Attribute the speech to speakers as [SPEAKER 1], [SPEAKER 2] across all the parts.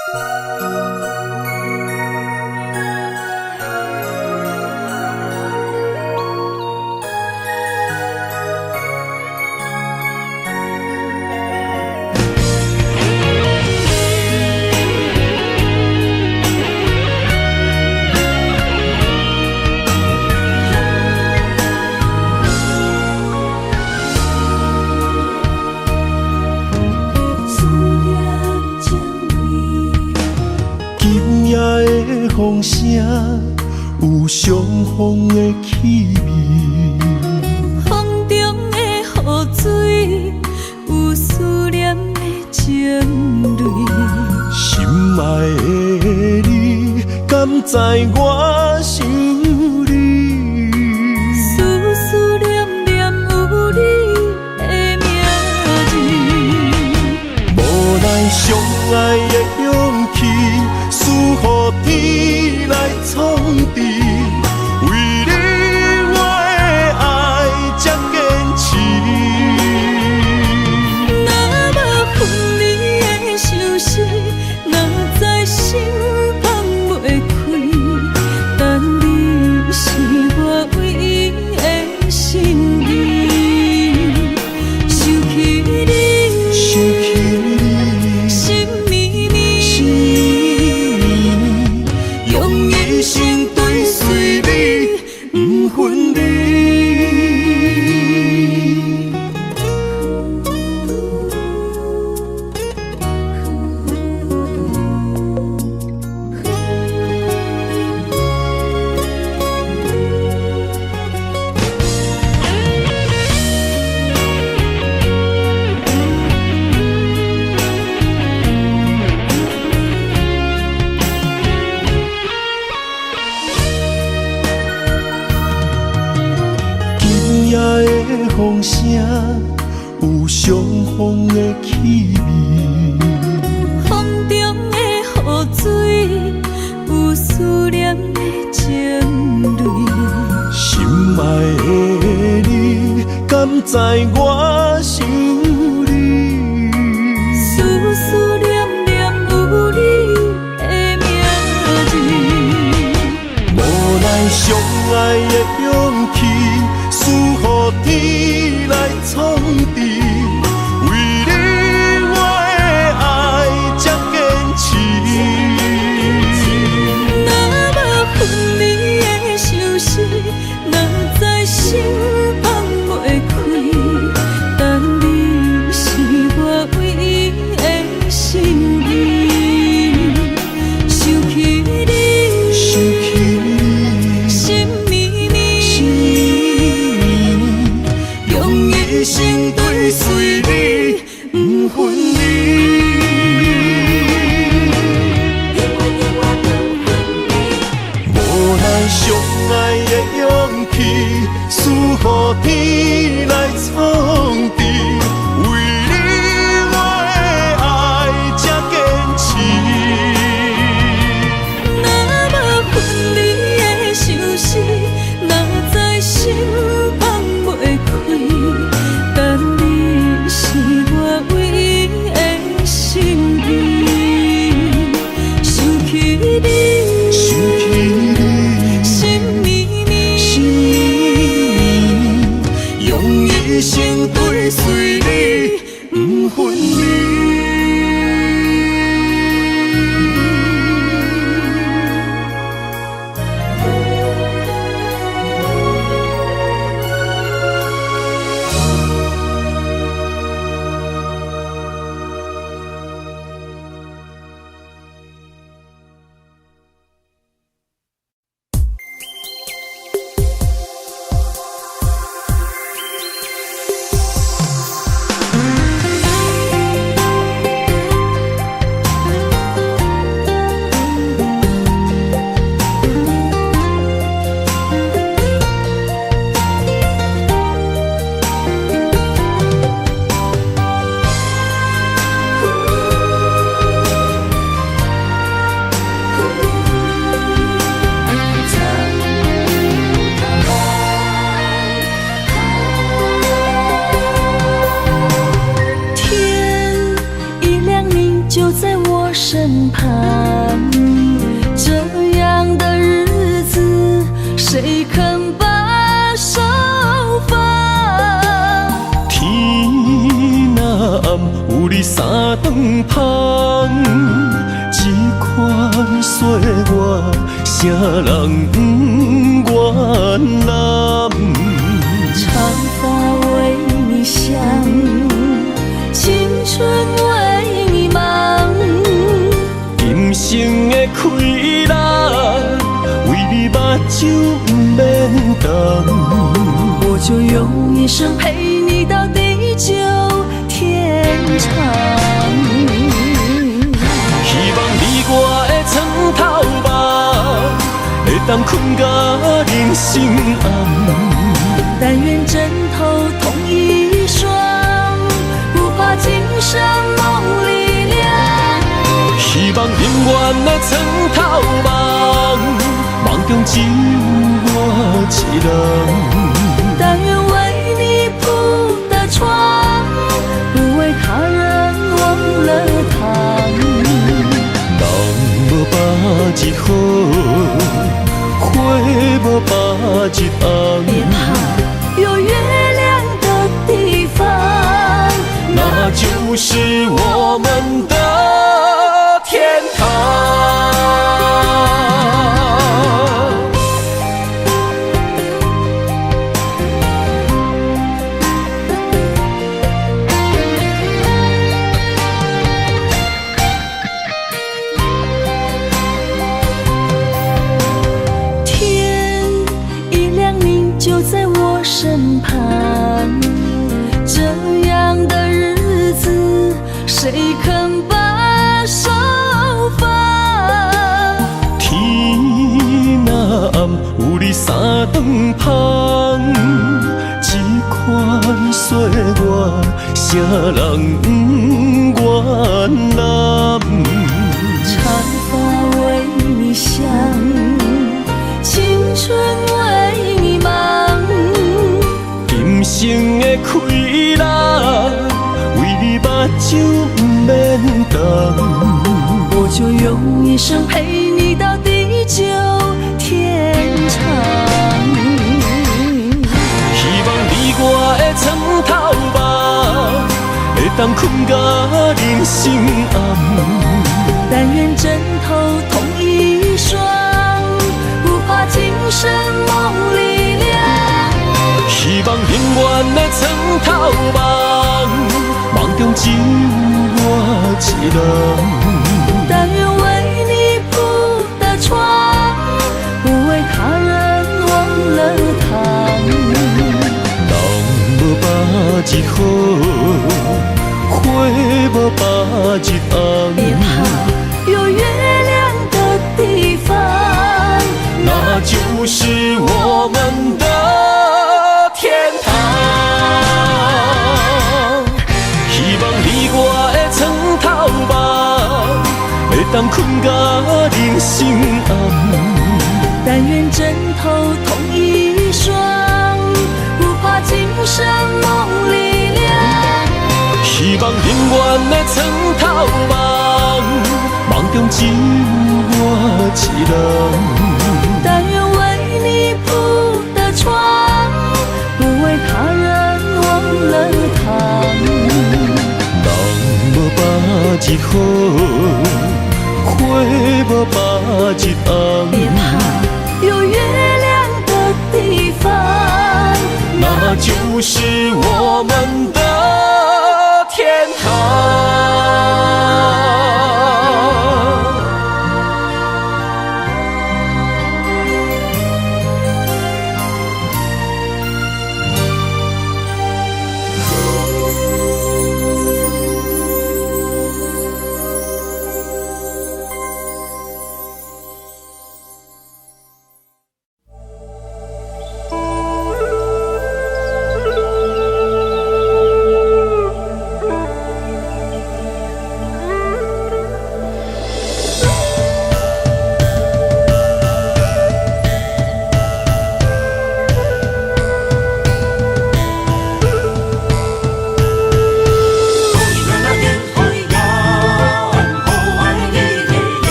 [SPEAKER 1] 思念情泪。
[SPEAKER 2] 今夜的風聲有傷風的氣味，
[SPEAKER 1] 風中的雨水有思念的情淚。
[SPEAKER 2] 心愛的你，敢知我想你？
[SPEAKER 1] 思思念念有你的名字。
[SPEAKER 2] 無奈相愛的勇氣，輸予天來創治。為你我的愛這堅持。
[SPEAKER 1] 若無分離的相思，哪知心放袂開。但你是我唯一的心意。想起你，
[SPEAKER 2] 想起你，
[SPEAKER 1] 心绵绵，
[SPEAKER 2] 心绵绵，用一生追隨你，毋分離。今夜的風聲有傷風的氣味，
[SPEAKER 1] 風中的雨水有思念的情淚。
[SPEAKER 2] 心愛的你，敢知我想你？
[SPEAKER 1] 思思念念有你的名字。
[SPEAKER 2] 無奈相愛的勇氣，輸予天來創治。為你我的愛這堅持。
[SPEAKER 1] 若無分離的相思，哪知心放袂開。身旁。這樣的日子，誰肯把手放？
[SPEAKER 2] 天若暗，有你三頓芳，這款歲月，啥人毋願攬？
[SPEAKER 1] 長髮為你想，青春為你忙。
[SPEAKER 2] 今生的氣力，為你目睭毋免瞪。
[SPEAKER 1] 我就用一生陪你到地久天長。
[SPEAKER 2] 希望你我的床頭夢，會當睏甲人生暗。
[SPEAKER 1] 但願枕頭同一雙，不怕今生夢裡涼。
[SPEAKER 2] 希望永遠的床頭夢，夢中只有我一人。
[SPEAKER 1] 但願為你鋪的床，不為他人忘了躺。
[SPEAKER 2] 人無百日好，花無百日紅。
[SPEAKER 1] 別怕，有月亮的地方，
[SPEAKER 2] 那就是我們的天堂。
[SPEAKER 1] 天一亮，你就在我身旁。這樣的日子，誰肯把手放？
[SPEAKER 2] 天若暗，有你三頓芳，這款歲月，啥人毋願攬？
[SPEAKER 1] 長髮為你想，青春為你忙。
[SPEAKER 2] 今生的氣力，為你目睭毋免瞪。
[SPEAKER 1] 我就用一生陪你到地久天長。
[SPEAKER 2] 希望你我的床頭夢，會當睏甲人生暗。
[SPEAKER 1] 但願枕頭同一雙，不怕今生夢裡涼。
[SPEAKER 2] 希望永遠的床頭夢，夢中只有我一人。
[SPEAKER 1] 但願為你鋪的床，不為他人忘了躺。
[SPEAKER 2] 人無百日好，花無百日紅。
[SPEAKER 1] 別怕，有月亮的地方，
[SPEAKER 2] 那就是我們的天堂。希望你我的床頭夢，會當睏甲人生暗。
[SPEAKER 1] 但願枕頭同一雙，不怕今生夢裡涼。
[SPEAKER 2] 希望永遠的床頭夢，夢中只有我一人。
[SPEAKER 1] 但願為你鋪的床，不為他人忘了躺。
[SPEAKER 2] 人無百日好，花無百日紅。
[SPEAKER 1] 別怕，有月亮的地方，
[SPEAKER 2] 那就是我們的天堂。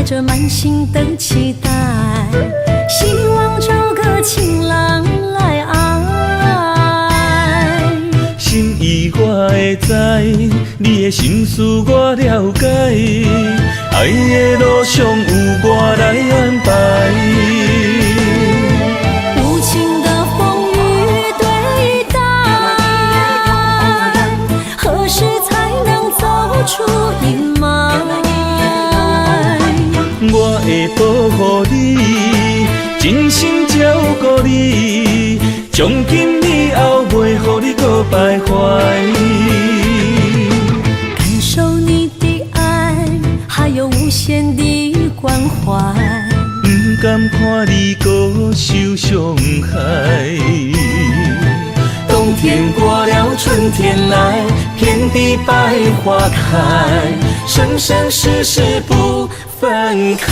[SPEAKER 1] 著滿心的期待，希望找個情郎來愛。
[SPEAKER 3] 心意我會知，你的心思我了解，愛的路上有我來安排。
[SPEAKER 1] 無情的風雨對待，何時才能走出陰霾？
[SPEAKER 3] 我會保護你，真心照顧你，從今以後袂予你閣徘徊。
[SPEAKER 1] 感受你的愛，還有無限的關懷。
[SPEAKER 3] 毋甘看你閣受傷害。冬天過了，春天來，遍地百花開，生生世世不分開。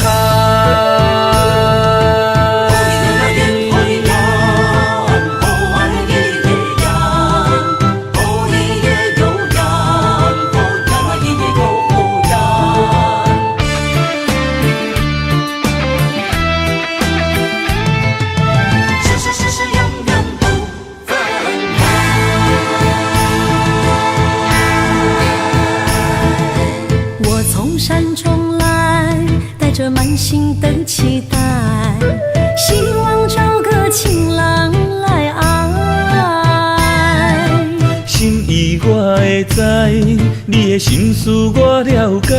[SPEAKER 1] 我從山中來，帶著滿心的期待，希望找個情郎來愛。
[SPEAKER 3] 心意我會知，你的心思我了解，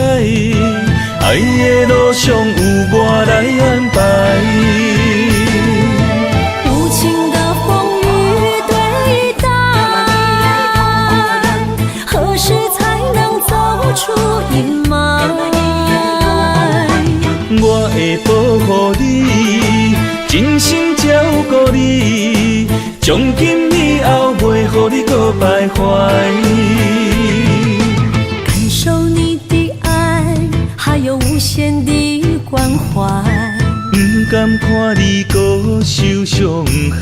[SPEAKER 3] 愛的路上有我來安排。
[SPEAKER 1] 無情的風雨對待，何時才能走出陰霾？
[SPEAKER 3] 我會保護你，真心照顧你，從今以後袂予你閣徘徊。
[SPEAKER 1] 感受你的愛，還有無限的關懷。
[SPEAKER 3] 毋甘看你閣受傷害。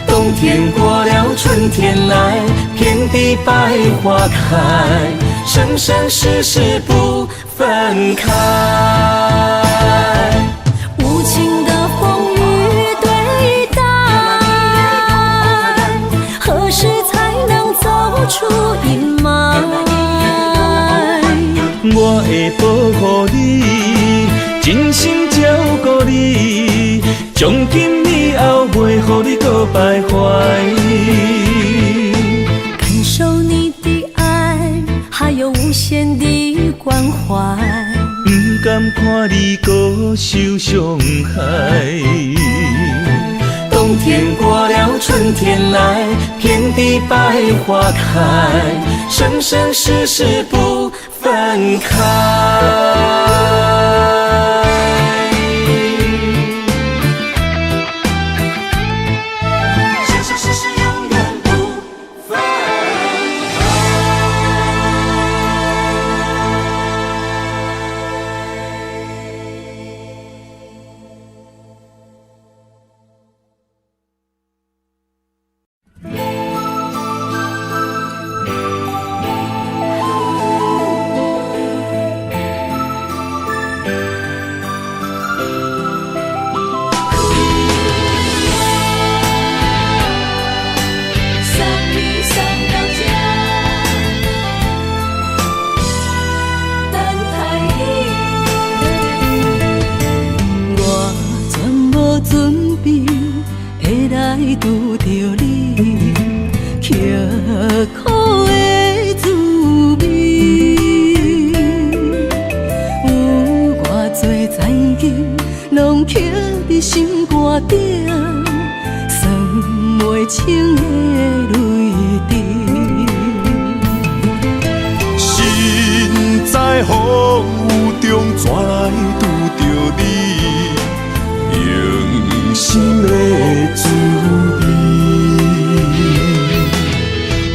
[SPEAKER 3] 冬天過了，春天來，遍地百花開，生生世世不分開。
[SPEAKER 1] 無情的風雨對待，何時才能走出陰霾？
[SPEAKER 3] 我會保護你，真心照顧你，從今以後袂予你閣徘徊。
[SPEAKER 1] 感受你的愛，還有無限的關懷。
[SPEAKER 3] 毋甘看你閣受傷害。冬天過了，春天來，遍地百花開，生生世世不分開。生生世世永遠不分開。
[SPEAKER 1] 送你送到這，等待你。我全無準備會來拄著你，刻苦的滋味，有偌濟殘金攏刻佇心肝頂，算袂清的淚滴。
[SPEAKER 2] 身在風雨中，怎來拄著你？用心的滋味。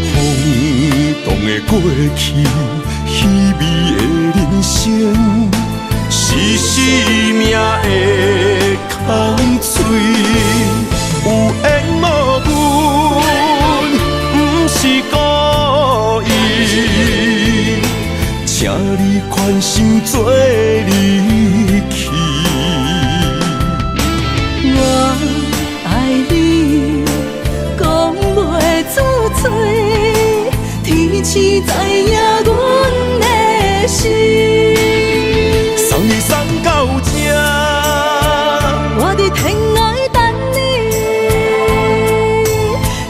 [SPEAKER 2] 風動的過去，稀微的人生，是生命的空喙。有緣無分，毋是故意，請你予宽心做离去。
[SPEAKER 1] 我爱你，讲袂出嘴，天星知影阮的心。
[SPEAKER 2] 送你送到這，
[SPEAKER 1] 我佇天涯等你，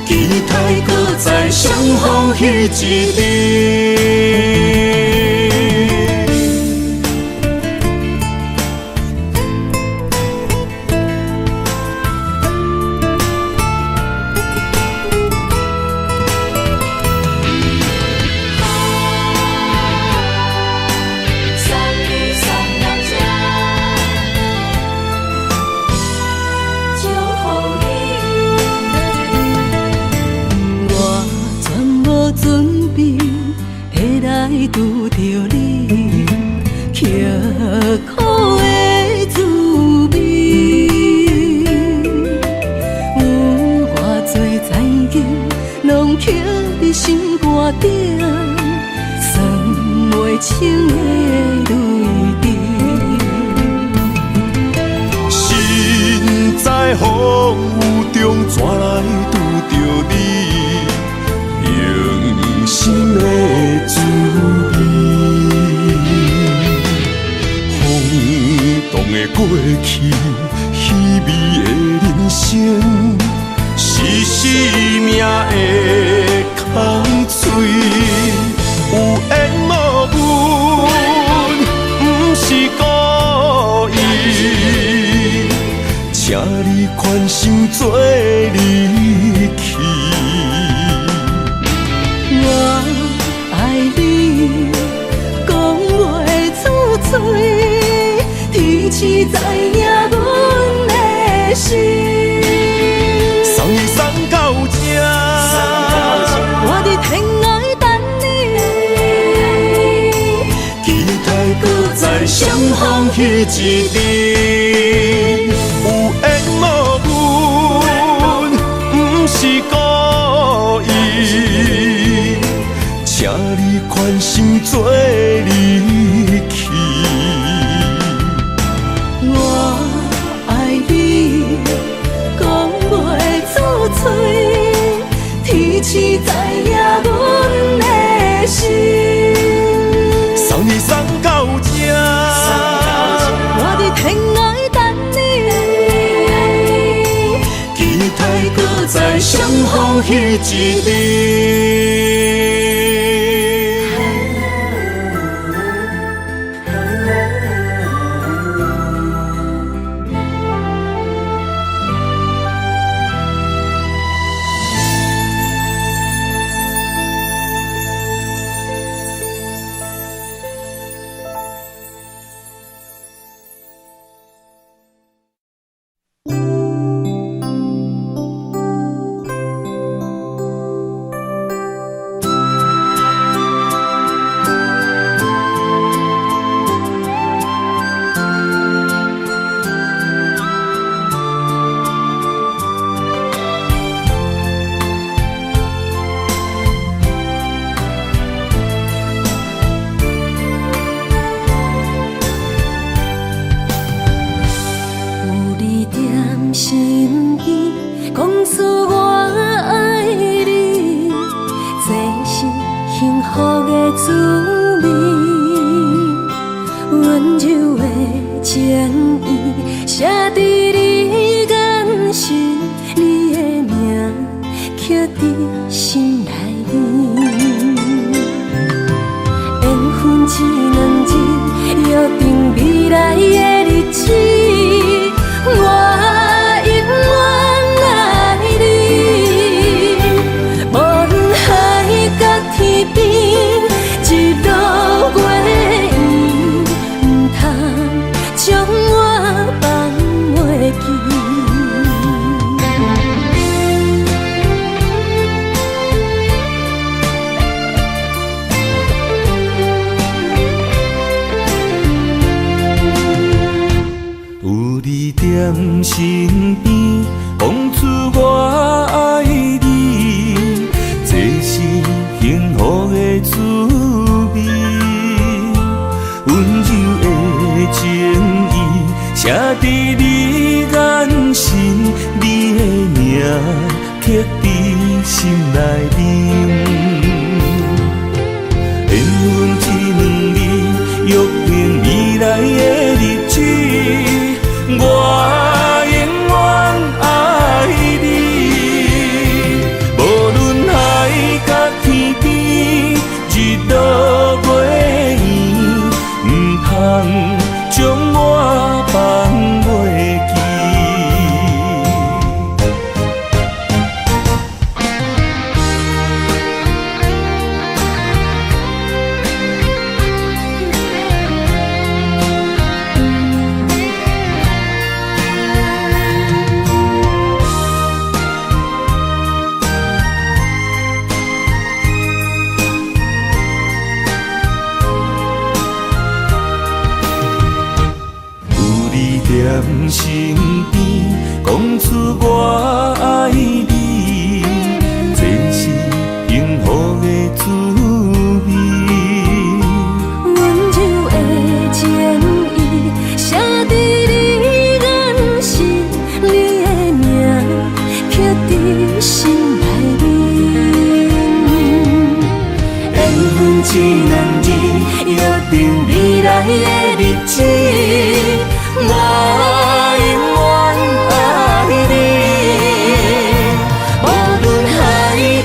[SPEAKER 2] 期待閣再相逢彼一日。
[SPEAKER 1] 我全無準備會來拄著你，刻苦的滋味，有偌濟残景，攏刻佇心肝頂，算袂清的淚滴。
[SPEAKER 2] 身在風雨中，怎來拄著你？用心的滋味，風動的過去，稀微的人生，是生命的空喙。有緣無分，毋是故意，請你寬心做離去。
[SPEAKER 1] 我愛你，講袂出嘴，天星知影阮的心。
[SPEAKER 2] 送你送到這，
[SPEAKER 1] 我佇天涯等你，
[SPEAKER 2] 期待閣再相逢彼一日。有緣無分，毋是故意，請你寬心做離去。
[SPEAKER 1] 我愛你，講袂出嘴，天星知影阮的心。
[SPEAKER 2] 送你送到這，
[SPEAKER 1] 我佇天涯等你，
[SPEAKER 2] 期待閣再相逢彼一日。
[SPEAKER 1] 有你踮身邊，講出我愛你，這是幸福的滋味。溫柔的情意寫佇你眼神，你的名刻佇心內面。緣分這兩字，約定未來的日子。我永遠愛你，無論海角天邊，日落月圓，毋通將我放袂記。
[SPEAKER 3] 有你踮身邊，講出我愛你，這是幸福的滋味。刻佇心內面。緣分這兩字，約定未來的日子，我永遠愛你。無論海角天邊，日落月圓，毋通將我放袂記。有你踮身邊，講出我愛你，這是幸福的滋味。
[SPEAKER 1] 溫柔的情意，寫佇你眼神，你的名刻佇心內面。
[SPEAKER 3] 緣分這兩字，約定未來的日子，我永遠愛你。無論海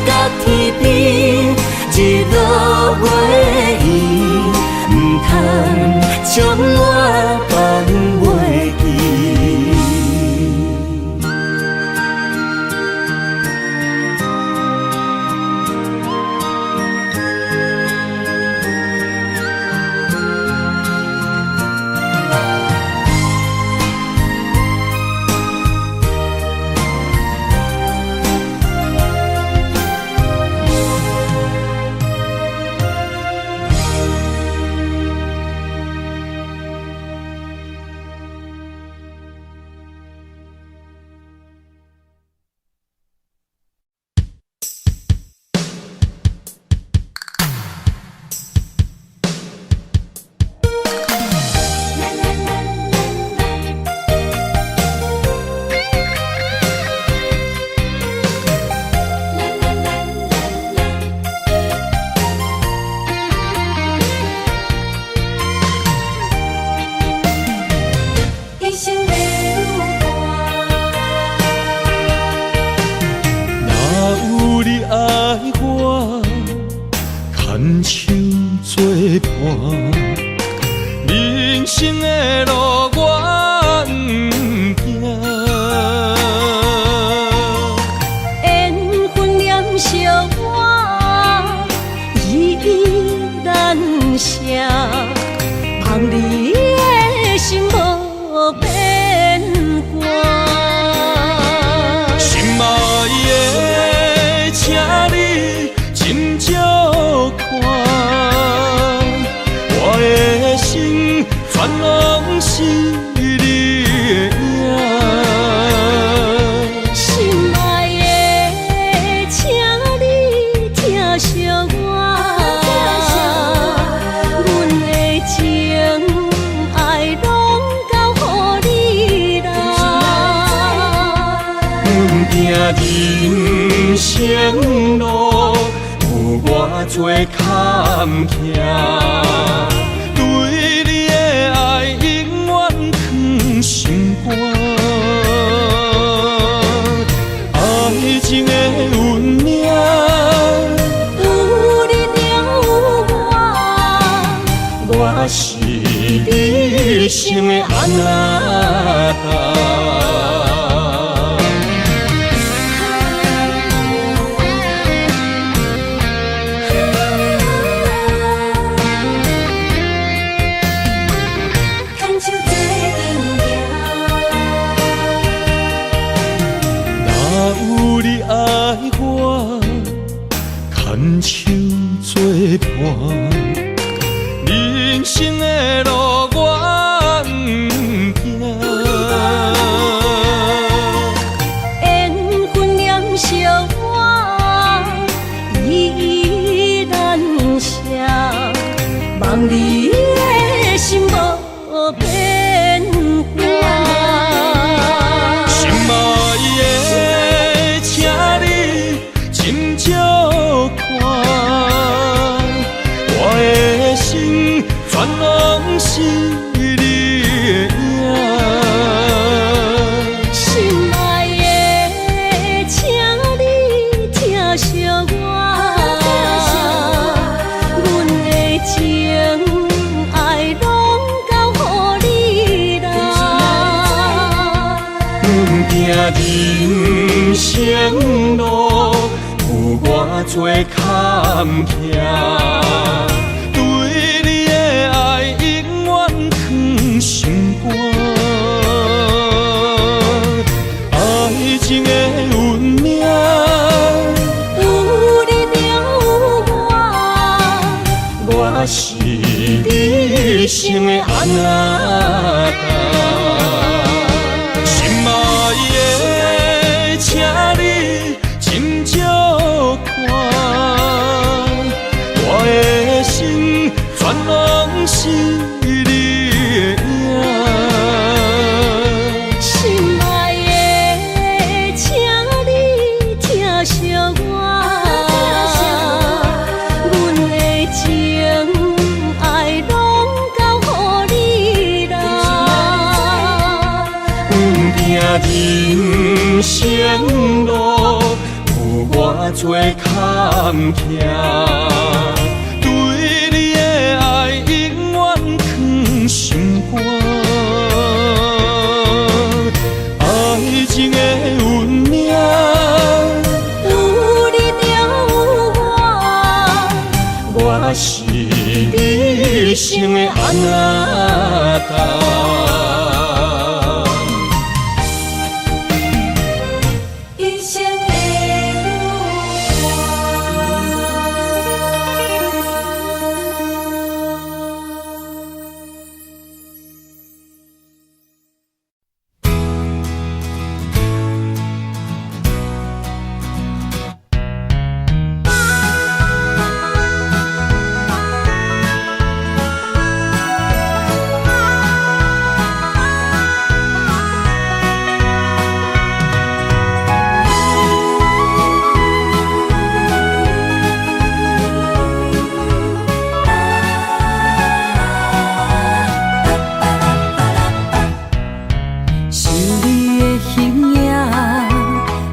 [SPEAKER 3] 角天邊，日落月圓，毋通將我放袂記。
[SPEAKER 1] 一生的有伴。
[SPEAKER 2] 若有你愛我，牽手作伴，人生的路我毋驚。
[SPEAKER 1] 緣分念相我，依依難捨，望你的心無變卦。
[SPEAKER 2] 心愛的，請你斟酌看，我的心全攏是你的影。
[SPEAKER 1] 心愛的，請你疼惜我，阮的情愛攏交予你啦。
[SPEAKER 2] 阮行人生路，有偌多坎坷，對你的愛永遠藏心肝。愛情的運命，
[SPEAKER 1] 有你就有我，
[SPEAKER 2] 我是你一生的阿那達。
[SPEAKER 1] 牽手做陣行。
[SPEAKER 2] 若有你愛我，牽手作伴，人生的路我毋驚。
[SPEAKER 1] 緣分念相我，依依難捨，望你的心無變卦。
[SPEAKER 2] 心愛的，請生路有偌濟坎坷，對你的愛永遠藏心肝。愛情的運命，
[SPEAKER 1] 有你就有我，
[SPEAKER 2] 我是你一生的阿那達。心愛的，請你斟酌看，我的心全攏是你的影。
[SPEAKER 1] 心愛的，請你疼惜我，阮的情愛攏交予你啦。
[SPEAKER 2] 不驚人生路有偌濟坎坷，對你的愛永遠藏心肝。愛情的運命，
[SPEAKER 1] 有你就有我，
[SPEAKER 2] 我是你一生的阿那達。
[SPEAKER 1] 一生的女伴。想你的形影，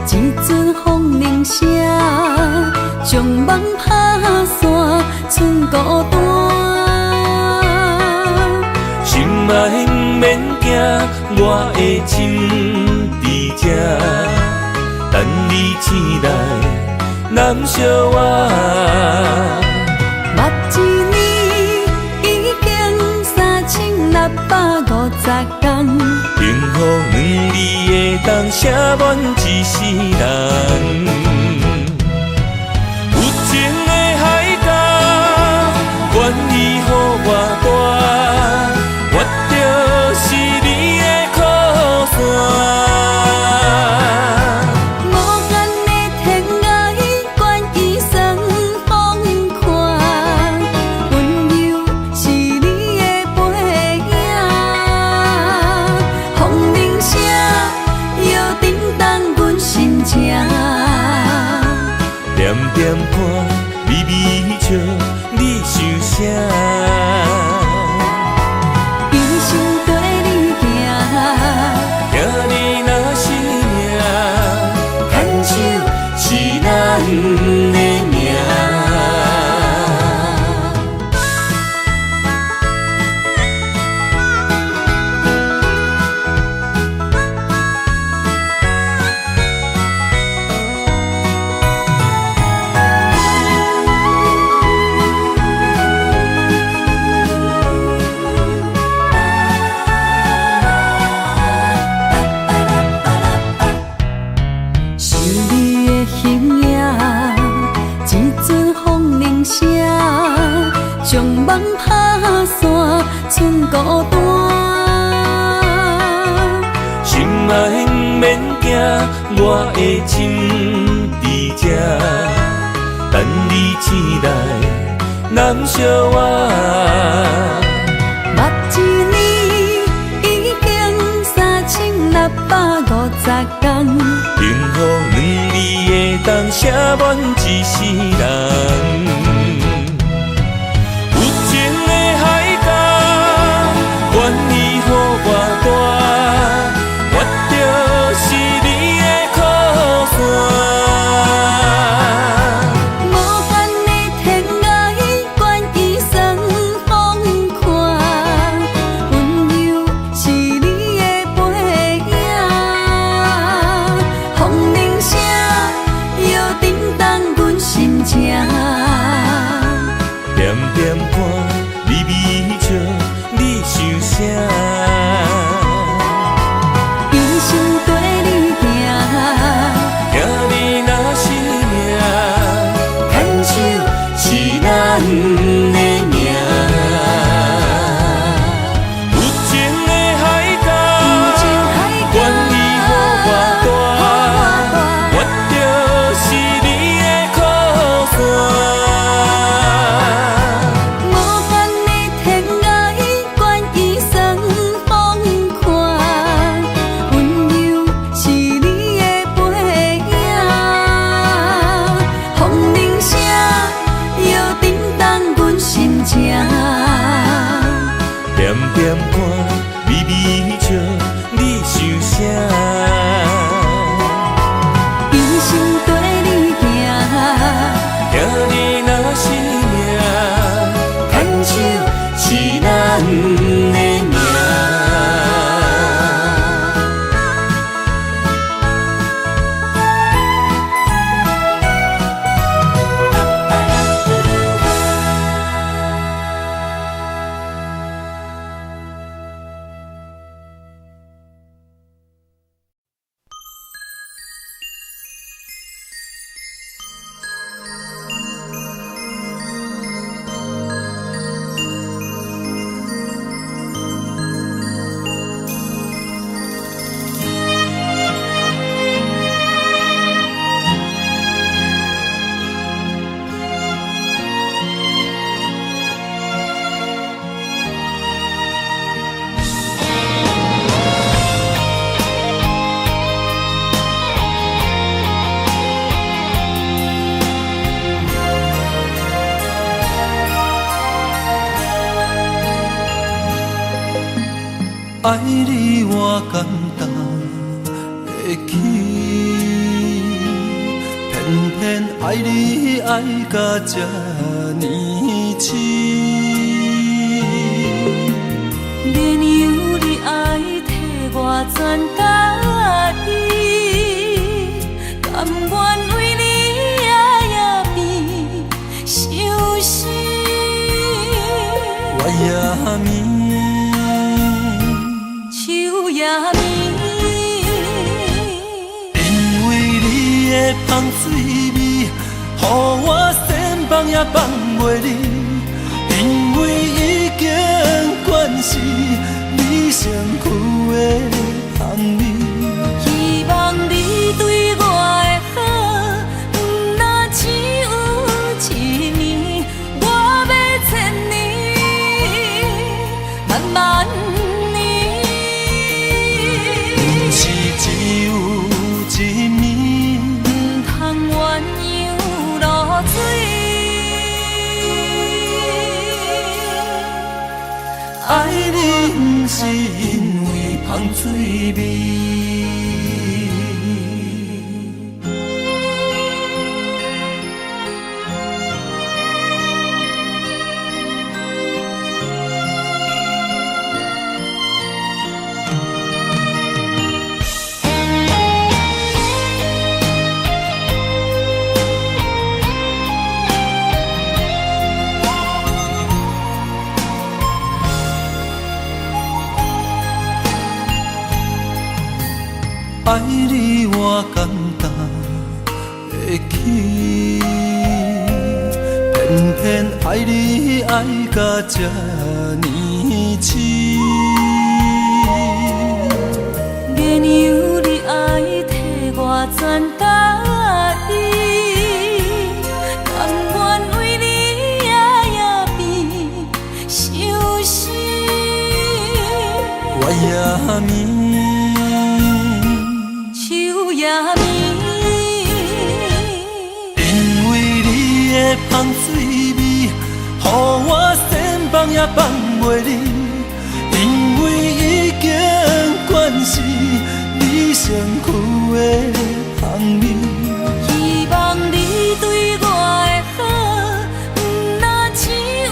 [SPEAKER 1] 一阵风铃声，将梦拍散，剩孤单。
[SPEAKER 3] 心爱毋免惊，我的心伫这，等你醒来，揽惜我。
[SPEAKER 1] 目一年已經3650天，
[SPEAKER 3] 幸福兩字會當寫滿一世人。有情的海角，願意予我大，我就是你的靠山。
[SPEAKER 1] 無限的天涯，願意算風寒，溫柔是你的背影。風鈴聲搖震動阮心情，
[SPEAKER 3] 點點看，微微笑，你想啥？
[SPEAKER 1] 一生綴你行，
[SPEAKER 3] 聽你若是命，牽手是咱的命。
[SPEAKER 1] 想你的形影，一阵風鈴聲，將夢拍散，剩孤單。
[SPEAKER 3] 心愛毋免驚，我的心佇這，等你醒來，攬惜我。
[SPEAKER 1] 目一年已經3650天，
[SPEAKER 3] 幸福兩字會當寫滿一世人。有情的海角，願意予我大，我就是你的靠山。
[SPEAKER 1] 無限的天涯，願意算風寒，溫柔是你的背影。風鈴聲
[SPEAKER 3] 愛你我擔當會起，偏偏愛你愛甲這呢癡。
[SPEAKER 1] 免由你愛替我全家己，甘願為你夜夜變相思。
[SPEAKER 3] 月也暝，
[SPEAKER 1] 秋也暝，
[SPEAKER 3] 因為你的香水味，予我想放也放袂離。因為已經慣是你身軀的香味，
[SPEAKER 1] 希望你對我的好，毋若只有一暝，我欲千年，萬萬年。
[SPEAKER 3] 毋是只有一暝，
[SPEAKER 1] 毋通鴛鴦落水。
[SPEAKER 3] 愛你毋是因為香水味。愛你我擔當會起，偏偏愛你愛甲這呢癡。
[SPEAKER 1] 免由你愛替我全家己，甘願為你夜夜變相思。
[SPEAKER 3] 月也暝，
[SPEAKER 1] 秋也暝，
[SPEAKER 3] 因為你的香水味，予我想放也放袂離。因為已經慣是你身軀的香味，
[SPEAKER 1] 希望你對我的好，毋若只有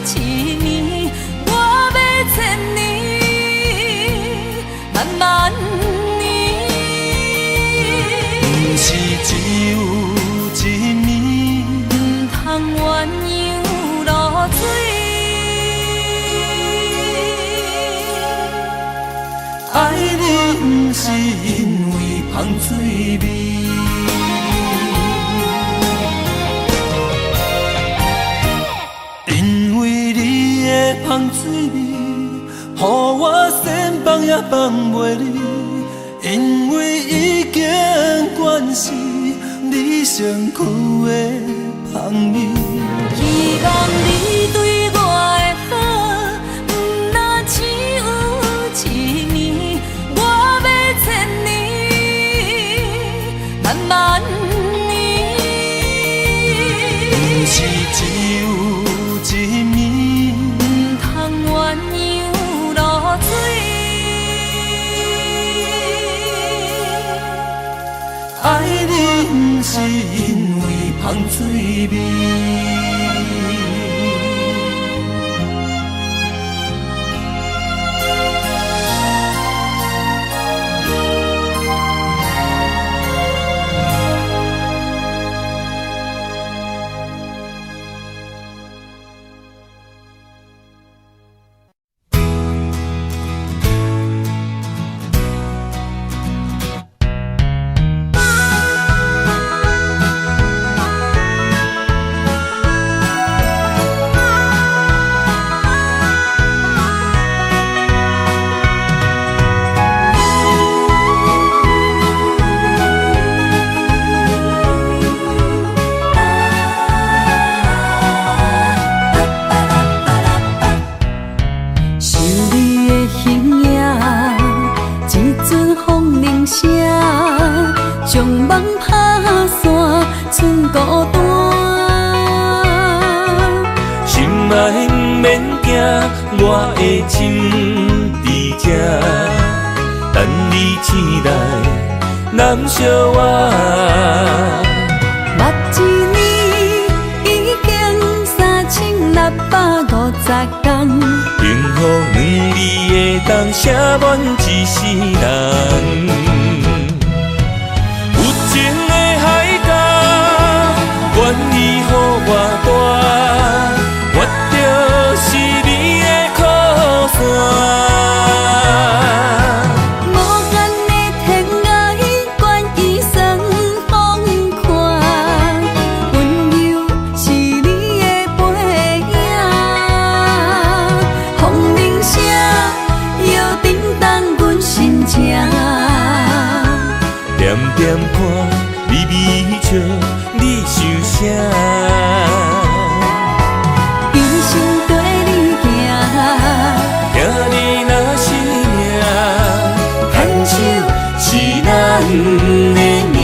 [SPEAKER 1] 一暝，我欲千年，萬萬年。
[SPEAKER 3] 毋是只有一暝，
[SPEAKER 1] 毋通鴛鴦落水。
[SPEAKER 3] 愛你毋是因為香水味。因為你的香水味，予我想放也放袂離。因為已經慣是你身軀的香味，
[SPEAKER 1] 希望你對我的好，毋若只有一暝，我欲千年，萬萬年。
[SPEAKER 3] 毋是只有一暝，
[SPEAKER 1] 毋通鴛鴦落水。
[SPEAKER 3] 愛你毋是因為香水味。
[SPEAKER 1] 想你的形影，一阵風鈴聲，將夢拍散，剩孤單。
[SPEAKER 3] 心愛毋免驚，我的心佇這。醒來南小我。
[SPEAKER 1] 目一年已經3650天，
[SPEAKER 3] 幸福兩字會當寫滿一世人。有情的海角，願意予偌大，我就是你的靠山。
[SPEAKER 1] 無限的天涯，願意算風寒，溫柔是你的背影。風鈴聲搖振動阮心情。
[SPEAKER 3] 点点看，微微笑，你想啥？
[SPEAKER 1] 一生綴你行，
[SPEAKER 3] 听你若是命，牵手是咱的命。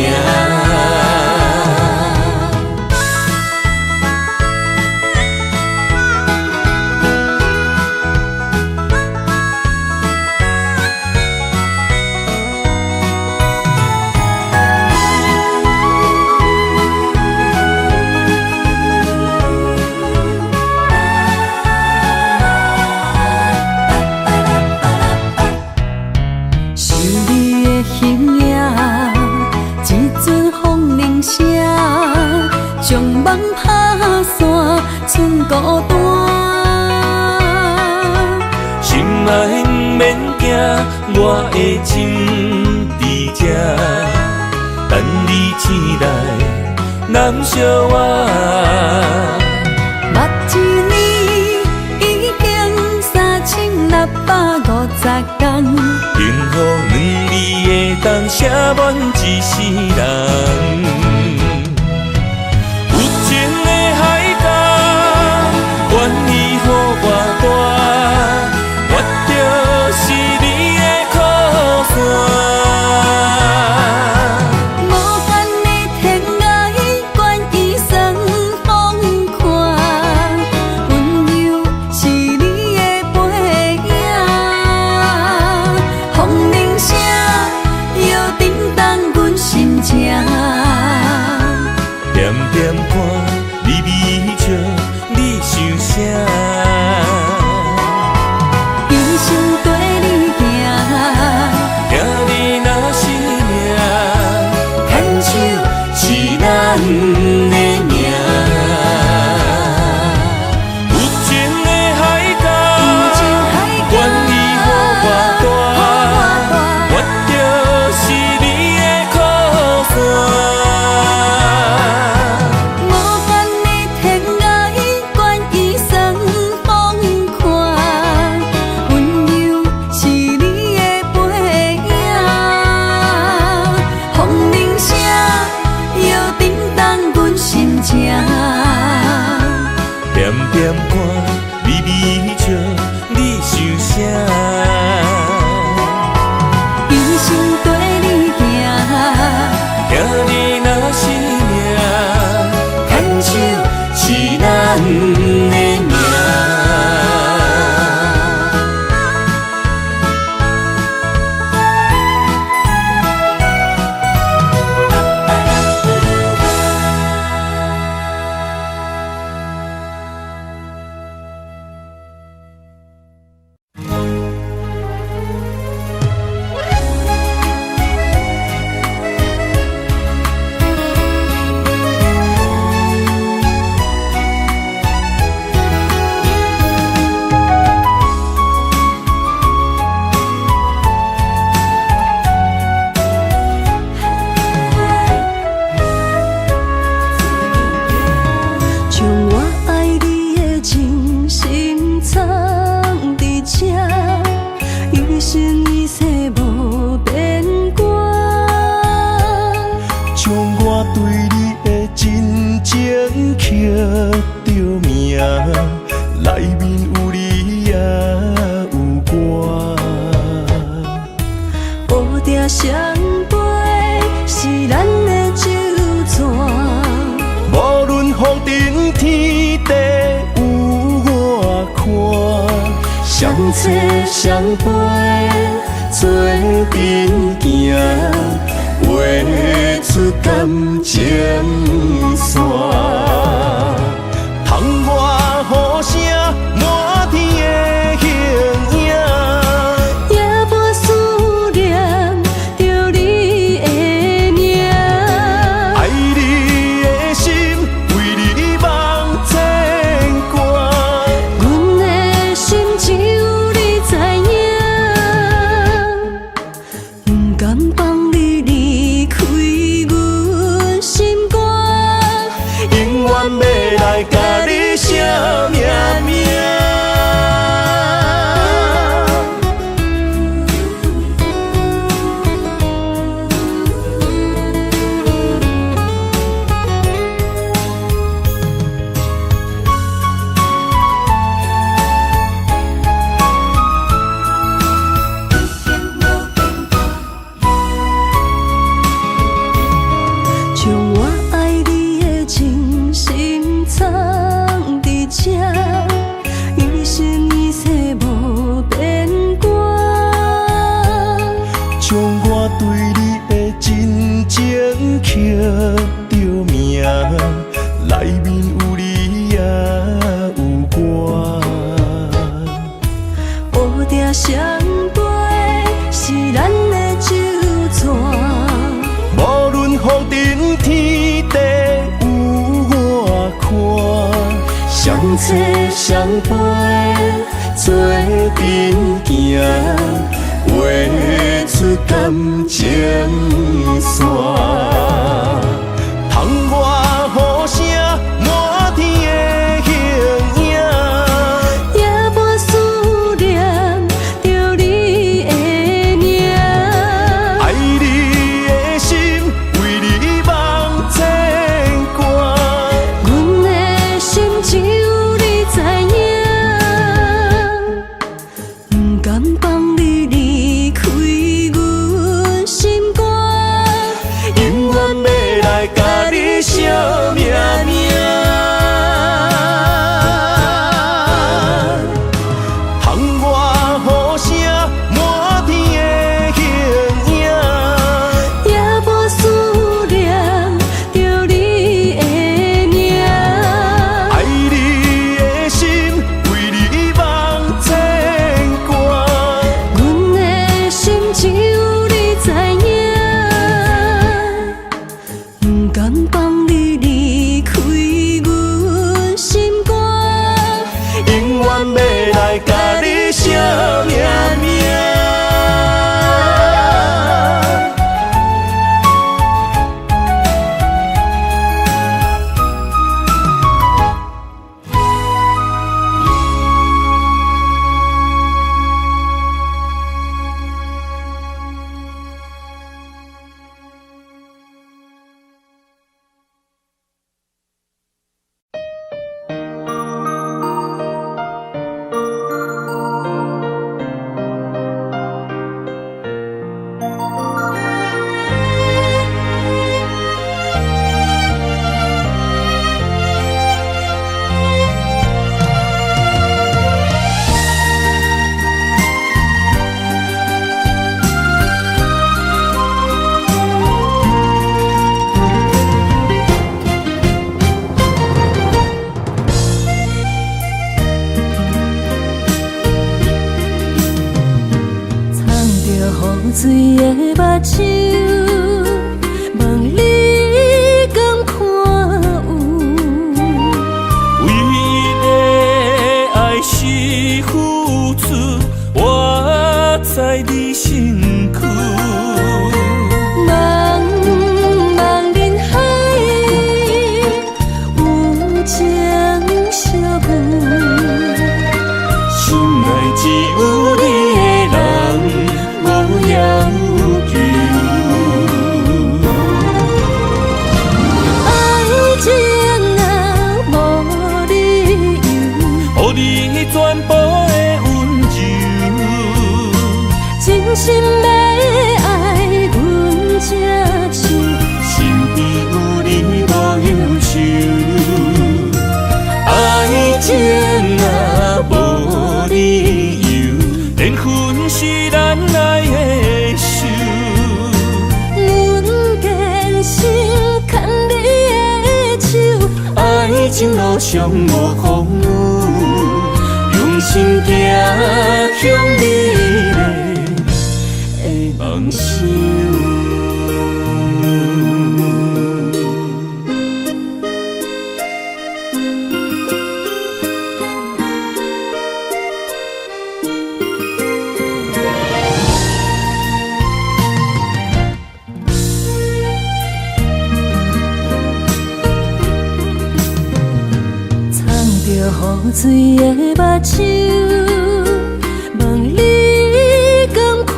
[SPEAKER 1] 想你的形影，一阵風鈴聲，將夢拍散，剩孤單。
[SPEAKER 3] 心愛毋免驚，我的情佇這，等你醒來，攬惜我。
[SPEAKER 1] 目一年已經3650天，
[SPEAKER 3] 幸福兩字會當寫滿一世人。有情的海角，願意予偌大，我就是你的靠山。
[SPEAKER 1] 無限的天涯，願意算風寒，溫柔是你的背影。風鈴聲搖振動阮心情。
[SPEAKER 3] 點點看，微微笑，你想啥？
[SPEAKER 1] 一生綴你行，
[SPEAKER 3] 聽你若是命，牽手是咱的命。有情的海角，願意予偌大，我就是你的靠山。
[SPEAKER 1] 無限的天涯，願意算風寒，溫柔是你的背影。風鈴聲搖振動阮心情。
[SPEAKER 3] 點點看，微微笑，你想啥？
[SPEAKER 1] 一生綴你行，
[SPEAKER 3] 聽你若是命，牽手是咱的命。
[SPEAKER 1] 將我愛你的真心藏佇這，一生一世無變卦。
[SPEAKER 2] 將我對你的真情刻著名，內面有你也有我。
[SPEAKER 1] 烏蝶相飛是咱的酒泉，
[SPEAKER 2] 無論風塵天地有偌寬，相知相陪，找做陣行，畫出感情線。窗外雨聲，滿天的形影。
[SPEAKER 1] 也無思念著你的名。
[SPEAKER 2] 愛你的心，為你茫牽掛。
[SPEAKER 1] 阮的心只有你知影，毋甘放你離開阮心肝。
[SPEAKER 2] 永遠欲來共你寫命名。
[SPEAKER 1] 將我愛你的真心藏佇這，一生一世無變卦。
[SPEAKER 2] 將我對你的真情刻著名，內面有你也有我。
[SPEAKER 1] 烏蝶相飛是咱的酒泉。
[SPEAKER 2] 無論風塵天地有偌寬，相找相陪做陣行，畫出感情線。窗外雨聲，滿天的形影。
[SPEAKER 1] 也無思念著你的名。
[SPEAKER 2] 愛你的心，為你茫牽掛。
[SPEAKER 1] 阮的心只有你知影，毋甘放你離開阮心肝。
[SPEAKER 2] 永遠欲來共你寫命名。窗外雨聲，滿天的形影。
[SPEAKER 1] 也無思念著你的名。
[SPEAKER 2] 愛你的心，為你茫牽掛。
[SPEAKER 1] 阮的心只有你知影，毋甘放你離開阮心肝。
[SPEAKER 2] 永遠欲來共你寫命名。
[SPEAKER 1] 藏著雨水的目睭，問你敢看有？
[SPEAKER 3] 唯一的愛是付出，活在你身軀。
[SPEAKER 1] 茫茫人海，有情相遇。
[SPEAKER 3] 心內只有你的人，無要求。情路上無風雨，用心行向美麗的夢想。
[SPEAKER 1] 雨水的目睭，問你敢看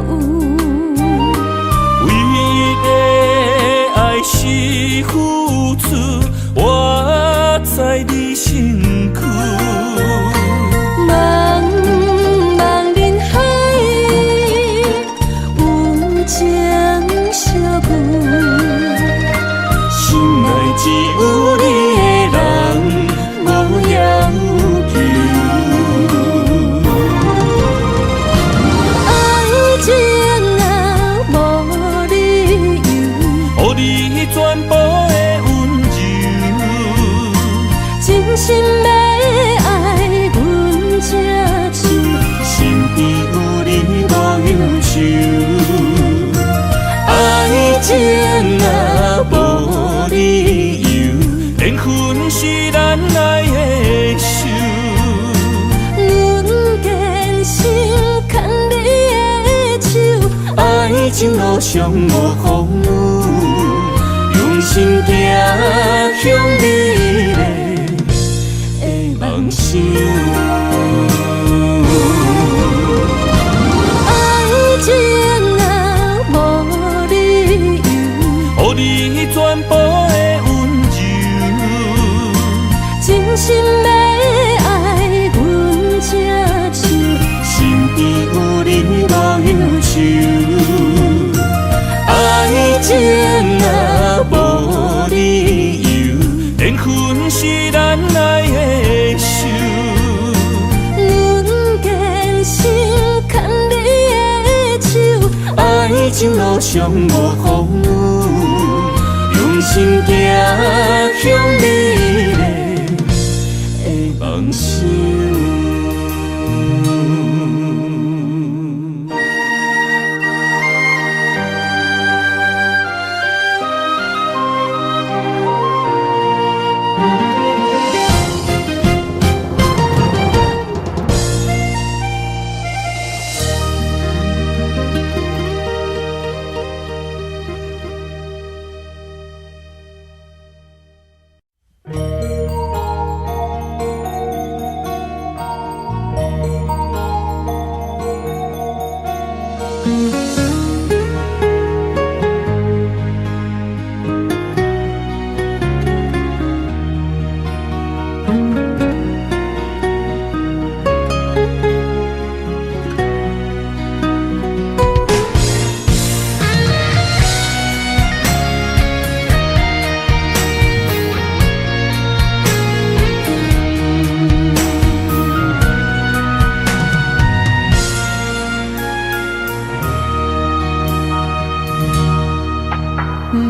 [SPEAKER 1] 有？
[SPEAKER 3] 唯一的愛是付出，活在你身軀。
[SPEAKER 1] 茫茫人海，有情相遇，
[SPEAKER 3] 心內只有你的人。無要求，
[SPEAKER 1] 愛情啊，無理由，
[SPEAKER 3] 予你全部的溫柔，
[SPEAKER 1] 真心欲愛阮這手，
[SPEAKER 3] 身邊有你無憂愁。愛情啊，無理由，緣分是咱愛的手。
[SPEAKER 1] 阮堅心牽你的手，
[SPEAKER 3] 愛情路上無風雨，用心行向美麗的夢想。
[SPEAKER 1] 愛情啊，無理由，
[SPEAKER 3] 予你全部的溫柔，
[SPEAKER 1] 真心欲愛阮這手，
[SPEAKER 3] 身邊有你無憂愁。愛情啊，無理由，緣分是咱愛的手。
[SPEAKER 1] 阮堅心牽你的手，
[SPEAKER 3] 愛情路上無風雨，用心行向美麗的夢想。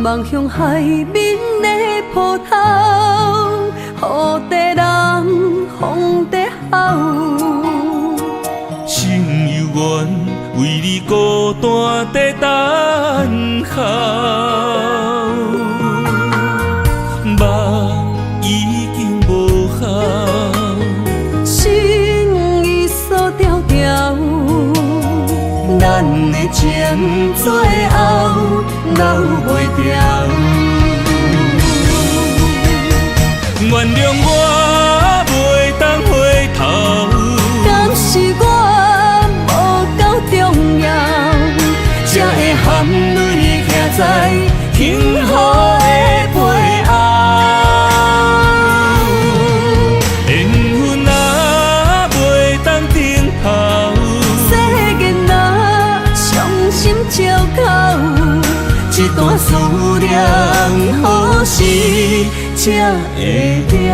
[SPEAKER 1] 望向海面的波涛，雨在南风在吼。
[SPEAKER 3] 心犹原为你孤单在等候，梦已经无效，
[SPEAKER 1] 心意锁牢牢，
[SPEAKER 3] 咱的情最后留袂牢。原諒我袂當回頭，
[SPEAKER 1] 敢是我無夠重要，
[SPEAKER 3] 才會含淚徛在幸福的背後。緣分啊，袂當頂頭，
[SPEAKER 1] 世間若傷心借口，
[SPEAKER 3] 這段思念何時才會了？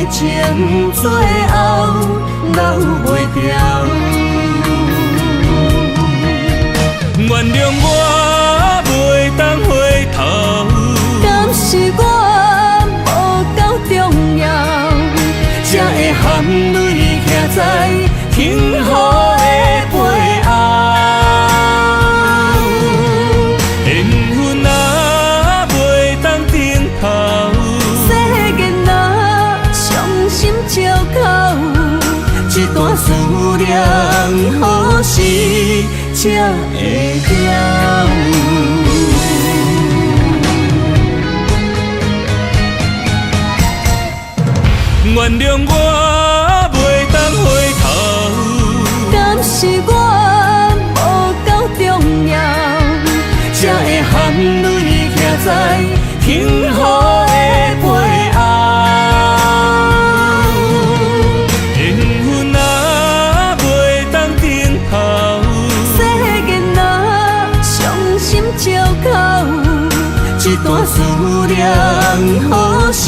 [SPEAKER 3] 情最後留袂牢。原諒我袂當回頭，
[SPEAKER 1] 敢是我無夠重要，
[SPEAKER 3] 才會含淚徛在天雨的背後。緣分啊，袂當等候，
[SPEAKER 1] 世間若傷心借口，
[SPEAKER 3] 這段思念何時才會了？原諒我袂當回頭，
[SPEAKER 1] 敢是我無夠重要，
[SPEAKER 3] 才會含淚徛在天雨的背後。緣分啊，袂當等候，
[SPEAKER 1] 世間若傷心借口，
[SPEAKER 3] 這段思念何時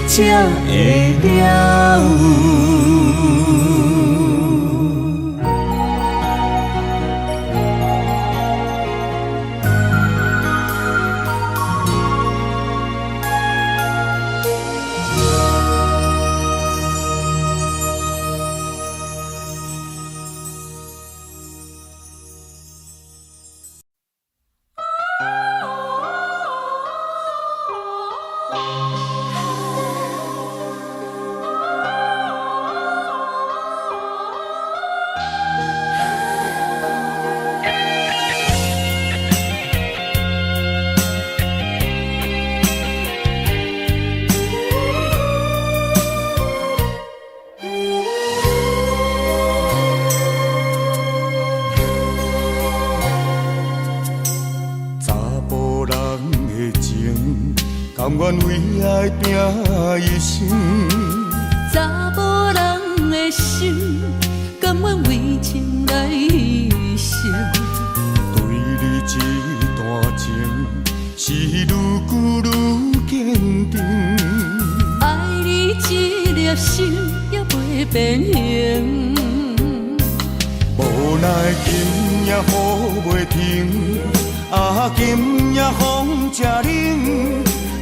[SPEAKER 3] 才會了？
[SPEAKER 2] 查埔人的情，甘願為愛拼一生。
[SPEAKER 1] 查某人的心，甘願為情來犧牲。
[SPEAKER 2] 對你這段情，是愈久愈堅定。
[SPEAKER 1] 愛你這粒心也袂變形。
[SPEAKER 2] 無奈今夜雨袂停，啊，今夜風正冷，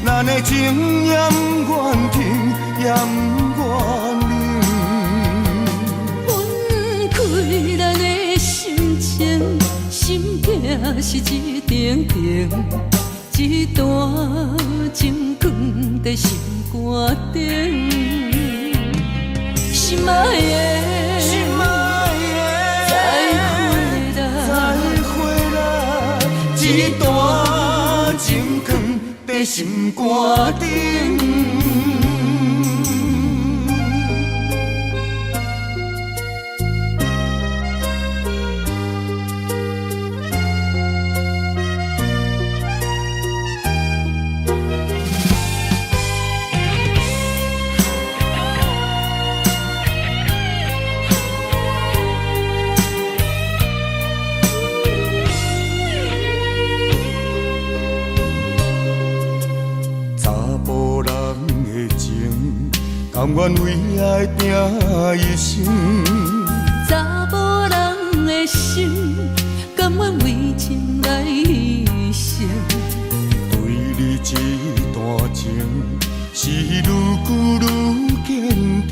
[SPEAKER 2] 咱的情也毋願停，也毋願冷。
[SPEAKER 1] 分開咱的心情，心痛是一定定，這段情囥在心肝頂。心愛的，
[SPEAKER 2] 心愛的，
[SPEAKER 1] 再會啦，
[SPEAKER 2] 再會啦，這段情囥在心肝頂。查埔人的情，甘願為愛拼一生。
[SPEAKER 1] 查某人的心，甘願為情來犧牲。
[SPEAKER 2] 對你這段情，是愈久愈堅定。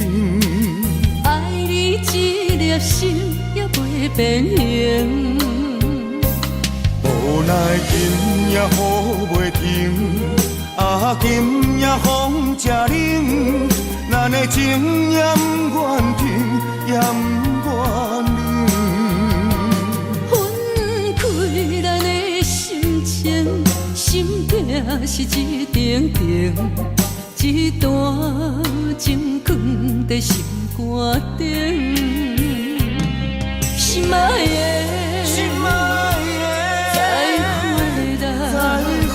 [SPEAKER 1] 愛你這粒心也袂變形。
[SPEAKER 2] 無奈今夜雨袂停，啊，今夜風正冷，咱的情也毋願停，也毋願冷。
[SPEAKER 1] 分開咱的心情，心痛是一定定，這段情囥在心肝頂。心愛的，
[SPEAKER 2] 心愛的，
[SPEAKER 1] 再會啦，
[SPEAKER 2] 再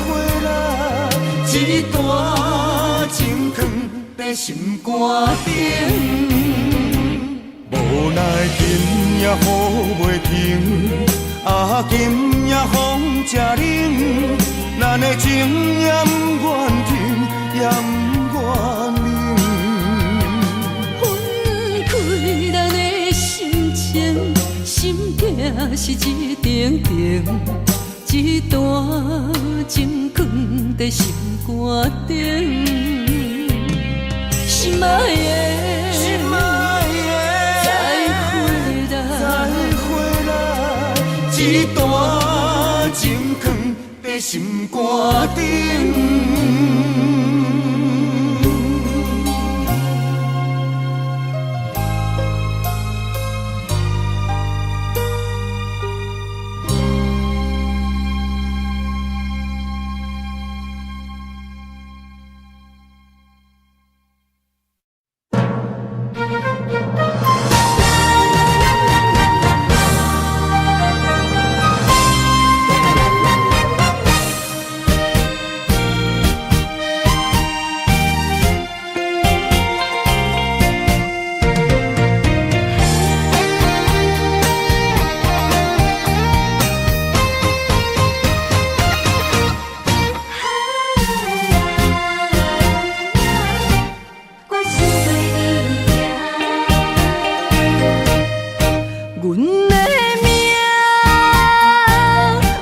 [SPEAKER 2] 會啦，這段情囥在心肝頂。無奈今夜雨袂停，啊，今夜風正冷，咱的情也毋願停，也毋願冷。
[SPEAKER 1] 是一定定，一段情囥佇心肝頂。心愛的，
[SPEAKER 2] 心愛的，
[SPEAKER 1] 再會啦，
[SPEAKER 2] 再會啦，這段情囥佇心肝頂。
[SPEAKER 1] 阮的命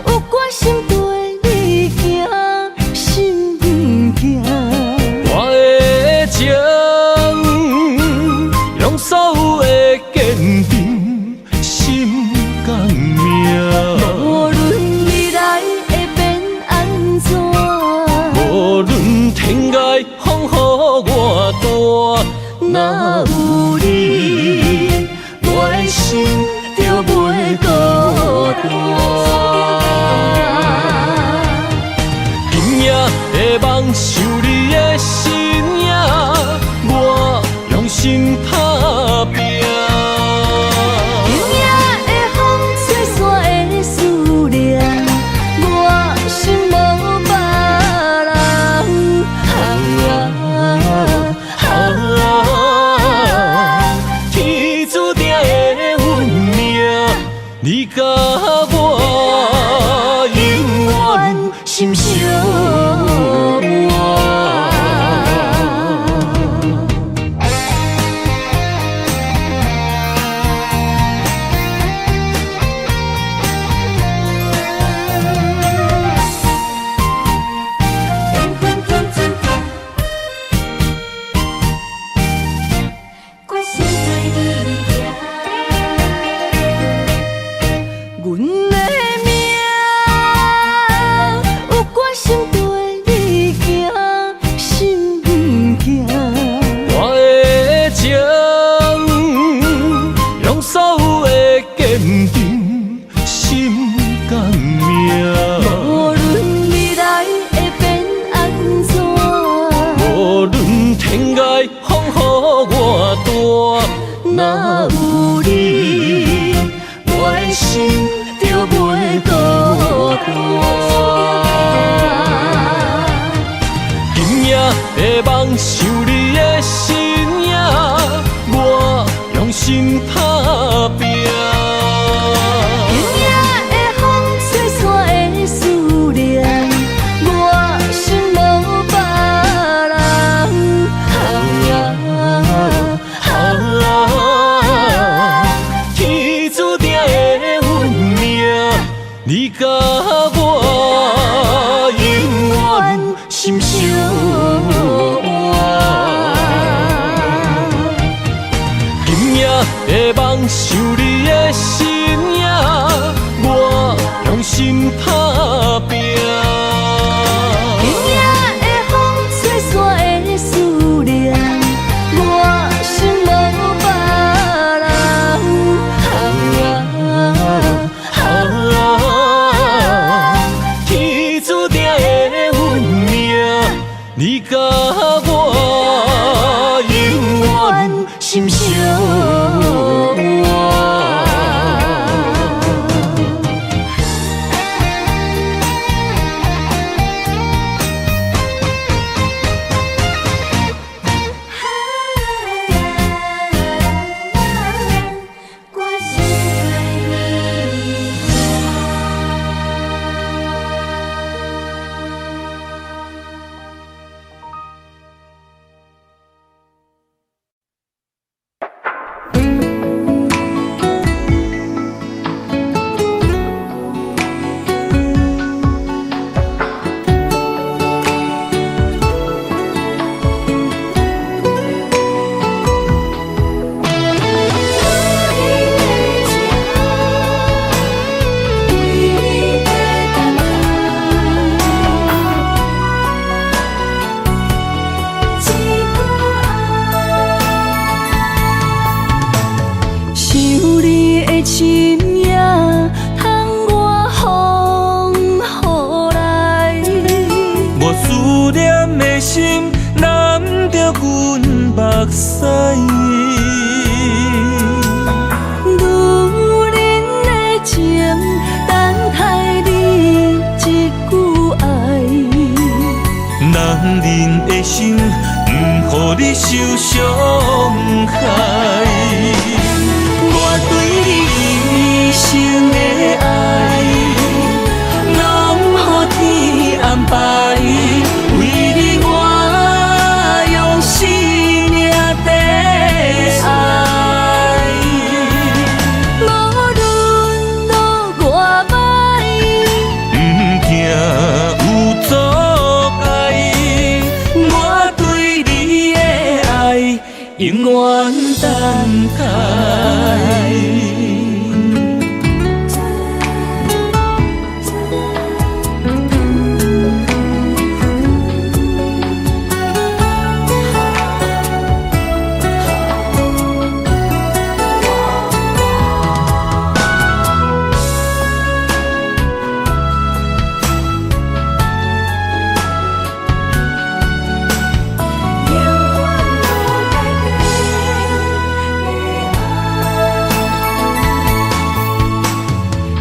[SPEAKER 1] 有决心对你行，心行。
[SPEAKER 3] 我的情，用所有的坚定，心甘命。
[SPEAKER 1] 無論未來會變按怎，
[SPEAKER 3] 無論天涯風雨偌大，
[SPEAKER 1] 若有你，我的心就袂孤單。
[SPEAKER 3] 今夜的夢想你的身影，我用心打拼。
[SPEAKER 1] 今夜的風吹散的思念，我心無別人。
[SPEAKER 3] 啊，天注定的運命，你佮我永遠心相伴。
[SPEAKER 4] 決心對你行。
[SPEAKER 1] 阮的命有決心對你行，心行。
[SPEAKER 3] 我的情，用所有的堅定，心甘命。
[SPEAKER 1] 無論未來會變按怎，
[SPEAKER 3] 無論天涯風雨偌大，
[SPEAKER 1] 若有你，我的心就袂孤單。
[SPEAKER 3] 今夜的夢想你的身影，我用心打拼。
[SPEAKER 1] 今夜的風吹散的思念，我心無別人。
[SPEAKER 3] 天注定的運命，你佮我永遠心相伴。今夜的夢想你的身影，我用心打拼。
[SPEAKER 1] 今夜的風吹散的思念，我心無別人。
[SPEAKER 3] 天注定的運命，你佮我永遠心相伴。念的心揽著阮目屎。
[SPEAKER 1] 女人的情，等待你一句愛。
[SPEAKER 3] 男人的心，毋予你受傷害。我對你一生的愛，攏予天安排。為你我用生命綴愛。
[SPEAKER 1] 無論路偌歹，
[SPEAKER 3] 毋驚有阻礙，我對你的愛永遠等待。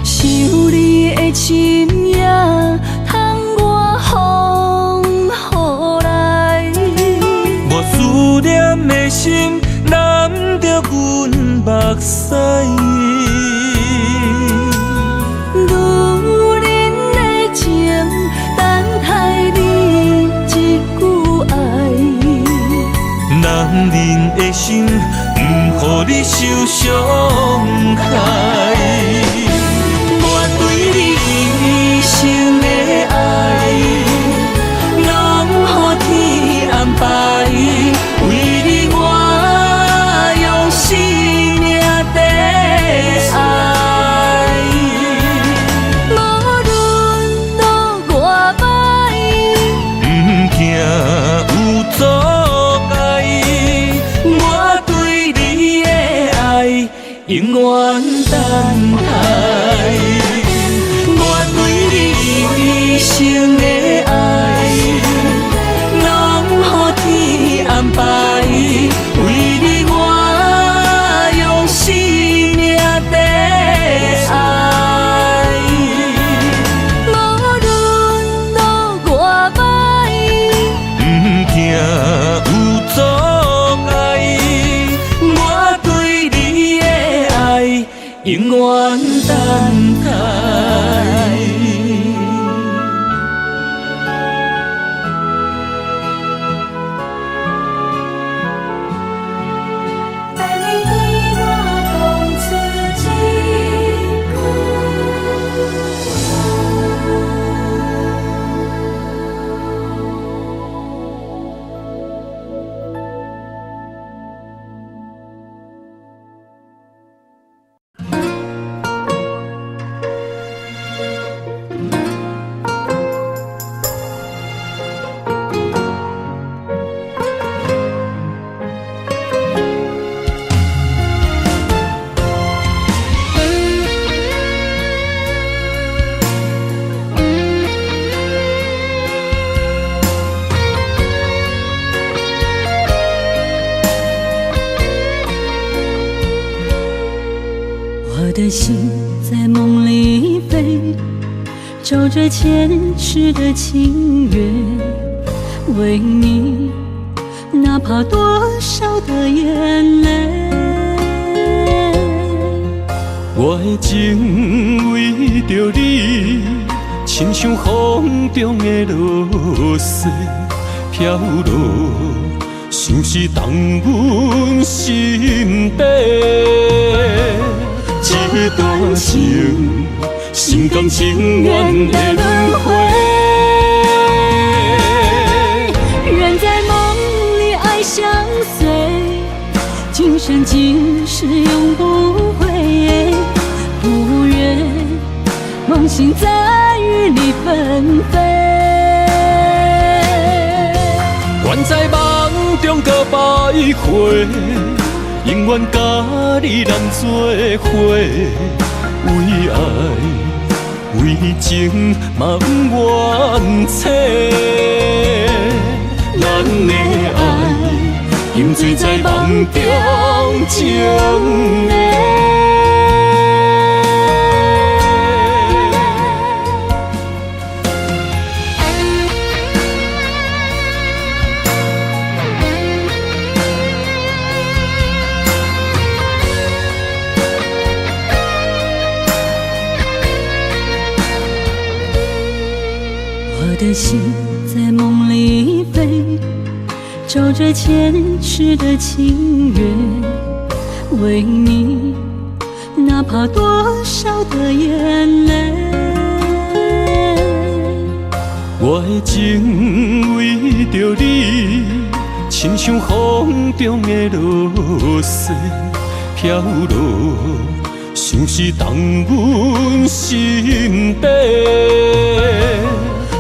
[SPEAKER 1] 想你的深夜，窗外風雨來。
[SPEAKER 3] 我思念的心攬著阮目屎。
[SPEAKER 1] 女人的情，等待你一句愛。
[SPEAKER 3] 男人的心，毋予你受傷害。我對你一生的愛，攏予天安排。為你我用生命綴愛。
[SPEAKER 1] 無論路偌歹，
[SPEAKER 3] 毋驚有阻礙，我對你的愛永遠等待。我對你一生的愛，攏予天安排。為你我用生命綴愛。
[SPEAKER 1] 無論路偌歹，
[SPEAKER 3] 毋驚有阻礙，我對你的愛永遠等待。
[SPEAKER 4] 等你對我講出一句。
[SPEAKER 1] 我的心在夢裡飛，找着前世的情緣，為你，哪怕多少的眼淚。
[SPEAKER 2] 我的情為著你，親像風中的露水飄落，像是動阮心底。這段情，心甘情願的輪迴。
[SPEAKER 1] 願在夢裡愛相隨，今生今世永不悔。不願夢醒再與你分飛。
[SPEAKER 2] 願在夢中閣徘徊，永遠佮你難做伙，為愛為情嘛不願猜。咱的愛，沉醉在夢中情的。
[SPEAKER 1] 我的心在夢裡飛，找着前世的情緣，為你，哪怕多少的眼淚。
[SPEAKER 2] 我的情為著你，親像風中的露水飄落，相思動阮心底。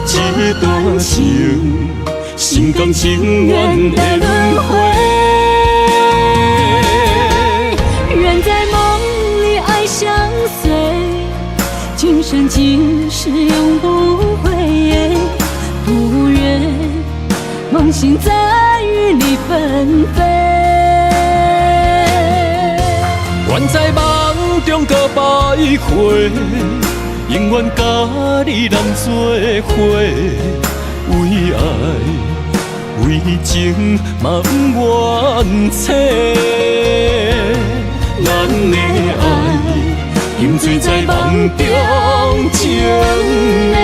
[SPEAKER 2] 這段情，心甘情願的輪迴。
[SPEAKER 1] 願在夢裡愛相隨，今生今世永不悔。不願夢醒再與你分飛。
[SPEAKER 2] 願在夢中閣徘徊，永遠佮你人做伙，為愛為情嘛毋怨凄。咱的愛，沉醉在夢中情的。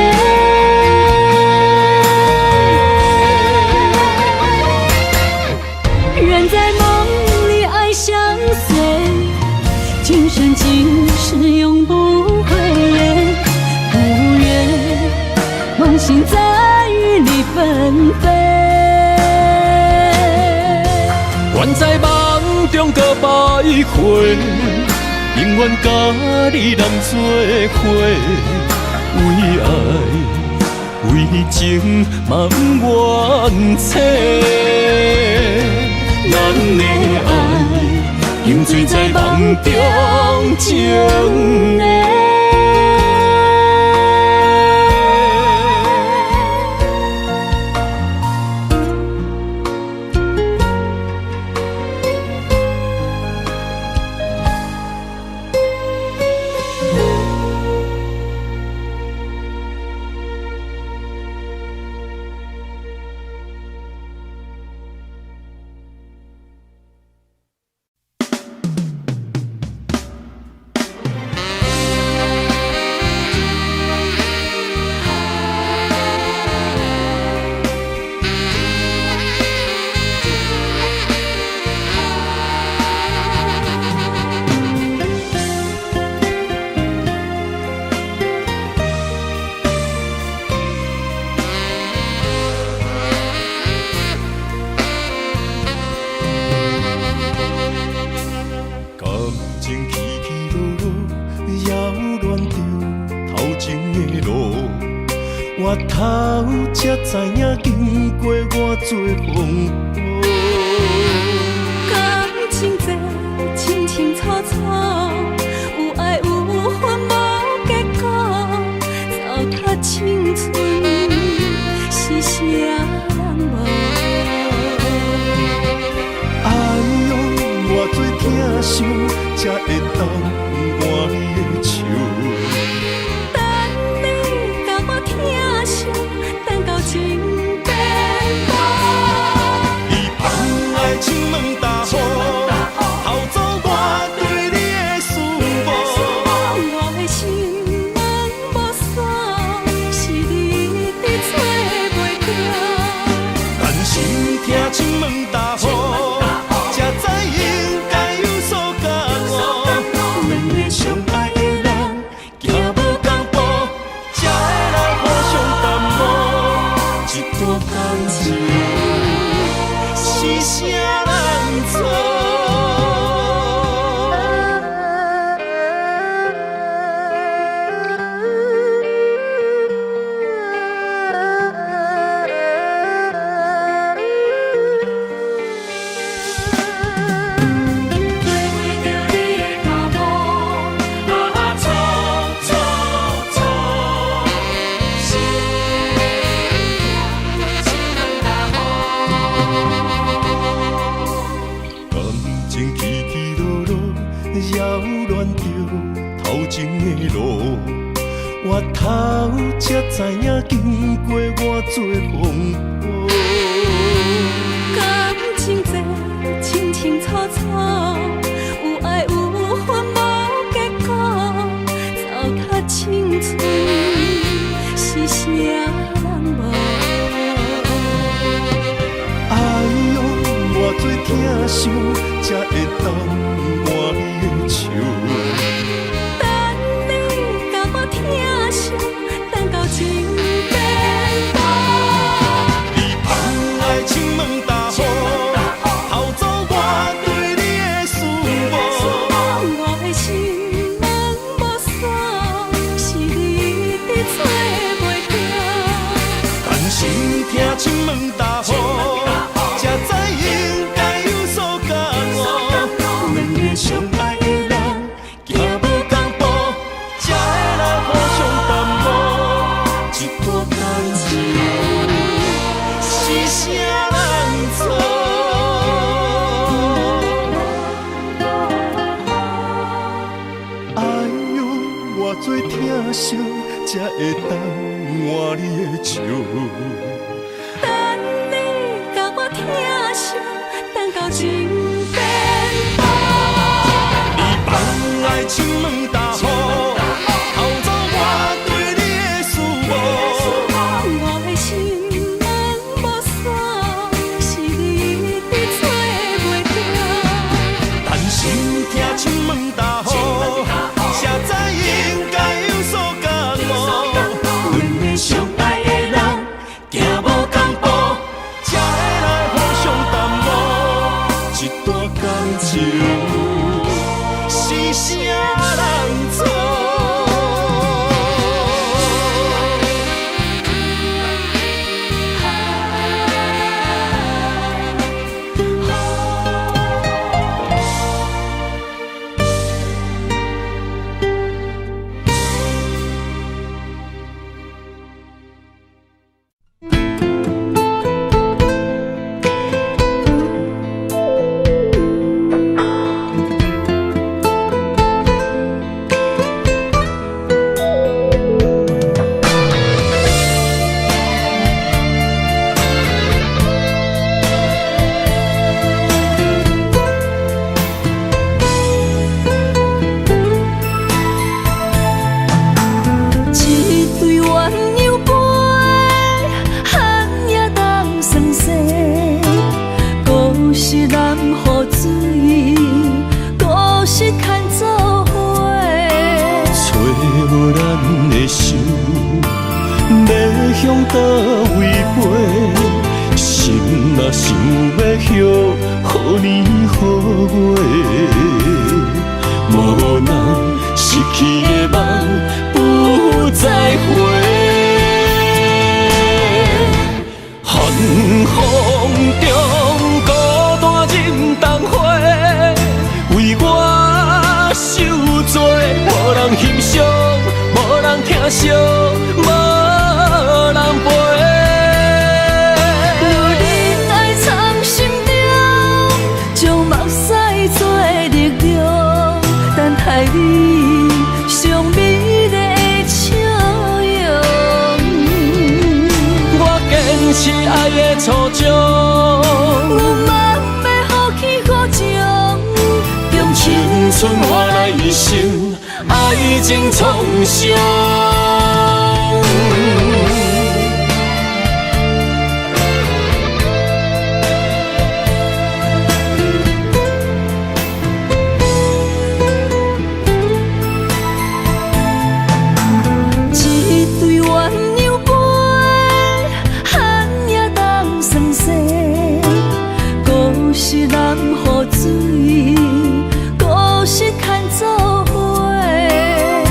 [SPEAKER 1] 願在夢裡愛相隨，今生今世永不悔。不願夢醒再與你分飛。
[SPEAKER 2] 願在夢中閣徘徊，永遠佮你人做伙，為愛為情嘛毋怨凄。咱的愛，沉醉在夢中情的。感情起起落落，擾亂著頭前的路。回頭才知影經過偌濟風雨。
[SPEAKER 1] 感情這清清楚楚，有愛有恨無結果，糟蹋青春是啥人無？
[SPEAKER 2] 按怎偌济疼惜，才會當挽你的手？
[SPEAKER 1] 等你共我疼惜，等到情變薄。
[SPEAKER 2] 你放愛親問大雨，偷走我對你的思慕。
[SPEAKER 1] 我的心門無鎖，是你一直揣袂著。
[SPEAKER 2] 但心疼親問大雨，才知應該有所覺悟。兩個相愛的人，行無仝步，才會來互相耽誤。這段感情是啥人錯？
[SPEAKER 4] 為著你的腳步，啊，錯錯錯，心痛親像大雨。
[SPEAKER 2] 的路，回頭才知影經過偌濟風波。
[SPEAKER 1] 感情這清清楚楚，有愛有恨無結果，糟蹋青春是啥人無？
[SPEAKER 2] 愛用偌濟疼惜，才會當挽你的手。
[SPEAKER 1] 等你共我疼惜，等到情變薄。
[SPEAKER 2] 你放愛親問大雨，偷走我對你的思慕。
[SPEAKER 1] 我的心門無鎖，是你一直揣袂著。
[SPEAKER 2] 但心疼親問大雨，才知應該有所覺悟。兩个相愛的人，行無仝步，才會來互相耽誤。這段感情是啥人錯？愛用偌濟疼惜，才會當挽你的手。
[SPEAKER 1] 等你共我疼惜，等到情變薄。
[SPEAKER 2] 你放愛親問大雨，偷走我對你的思慕。
[SPEAKER 1] 我的心門無鎖，是你一直揣袂著。
[SPEAKER 2] 但心疼親問大雨，才知應該有所覺悟。兩个相愛的人，行無仝步，才會來互相耽誤。這段感情是啥人錯？
[SPEAKER 1] 一對鴛鴦杯，寒夜冬霜雪，故是南湖水，故是牽做伙。
[SPEAKER 2] 揣無咱的手，欲向佗位飛？心若想欲歇，予年予月，無奈失去的夢不再回。寒風中孤單忍冬花，為我受罪，無人欣賞，無人疼惜，無人陪。
[SPEAKER 1] 留忍愛藏心中，將目屎做力量，等待你上美麗的笑容。
[SPEAKER 3] 我堅持愛的初衷，
[SPEAKER 1] 阮嘛欲予起予情，用
[SPEAKER 3] 青春換來一生愛情創傷。
[SPEAKER 1] 一對鴛鴦杯，寒夜冬霜雪，故是南湖水，故是牽做伙。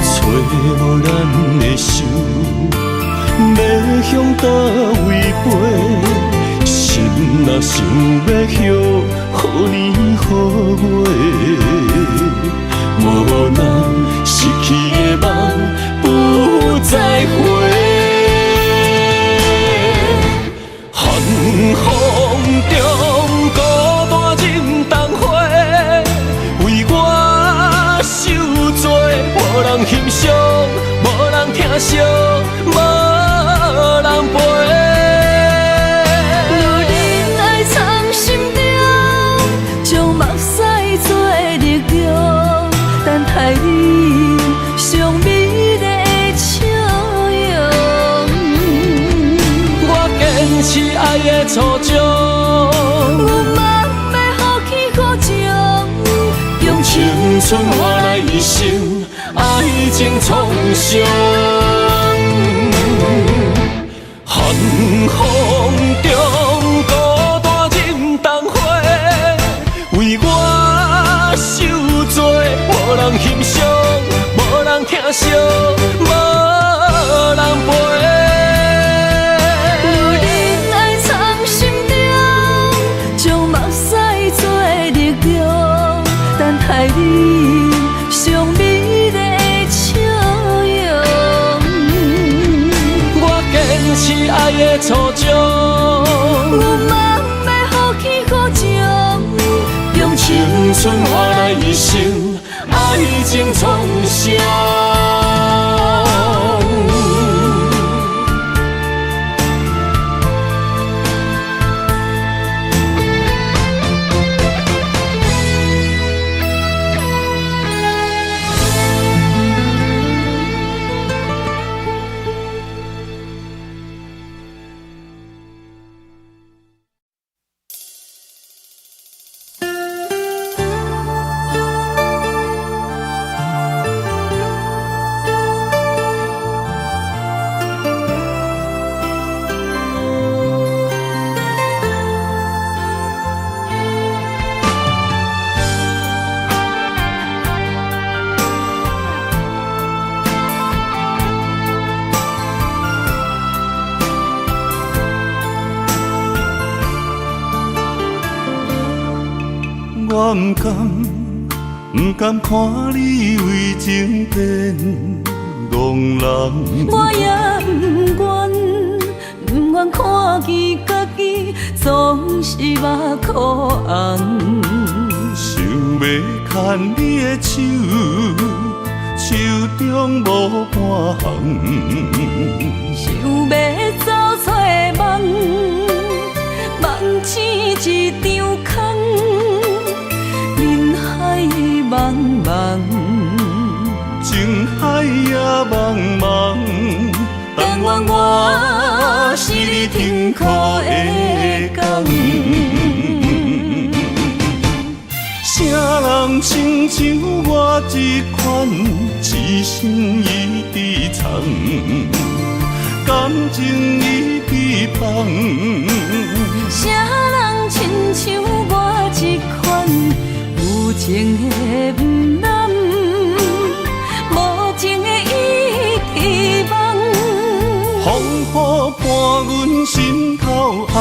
[SPEAKER 2] 揣無咱的手，欲向佗位飛？心若想欲歇，予年予月，無奈失去的夢不再回。寒風中孤單忍冬花，為我受罪，無人欣賞，
[SPEAKER 3] 持愛的初衷。
[SPEAKER 1] 阮嘛欲予天予情，用
[SPEAKER 3] 青春換來一生愛情創傷。寒風中孤單忍冬花，為我受罪，無人欣賞，無人疼惜，無人陪。
[SPEAKER 1] 留恁愛藏心中，將目屎做力量，等待你上美麗的笑容。
[SPEAKER 3] 我堅持愛的初衷，
[SPEAKER 1] 阮嘛欲予天予情，用
[SPEAKER 3] 青春換來一生愛情創傷。
[SPEAKER 2] 我毋甘，毋甘看你為情變戇人。
[SPEAKER 1] 我也毋願，毋願看見家己總是目眶紅。
[SPEAKER 2] 想欲牽你的手，手中無半項。
[SPEAKER 1] 想欲走找夢，夢醒一場空。人海茫茫，
[SPEAKER 2] 情海也茫茫，但願我是你停靠的港。啥人親像我這款，痴心一直藏，感情一直放。
[SPEAKER 1] 啥人親像我這款，有情的毋難，無情的一直梦。
[SPEAKER 2] 風雨伴阮心頭紅，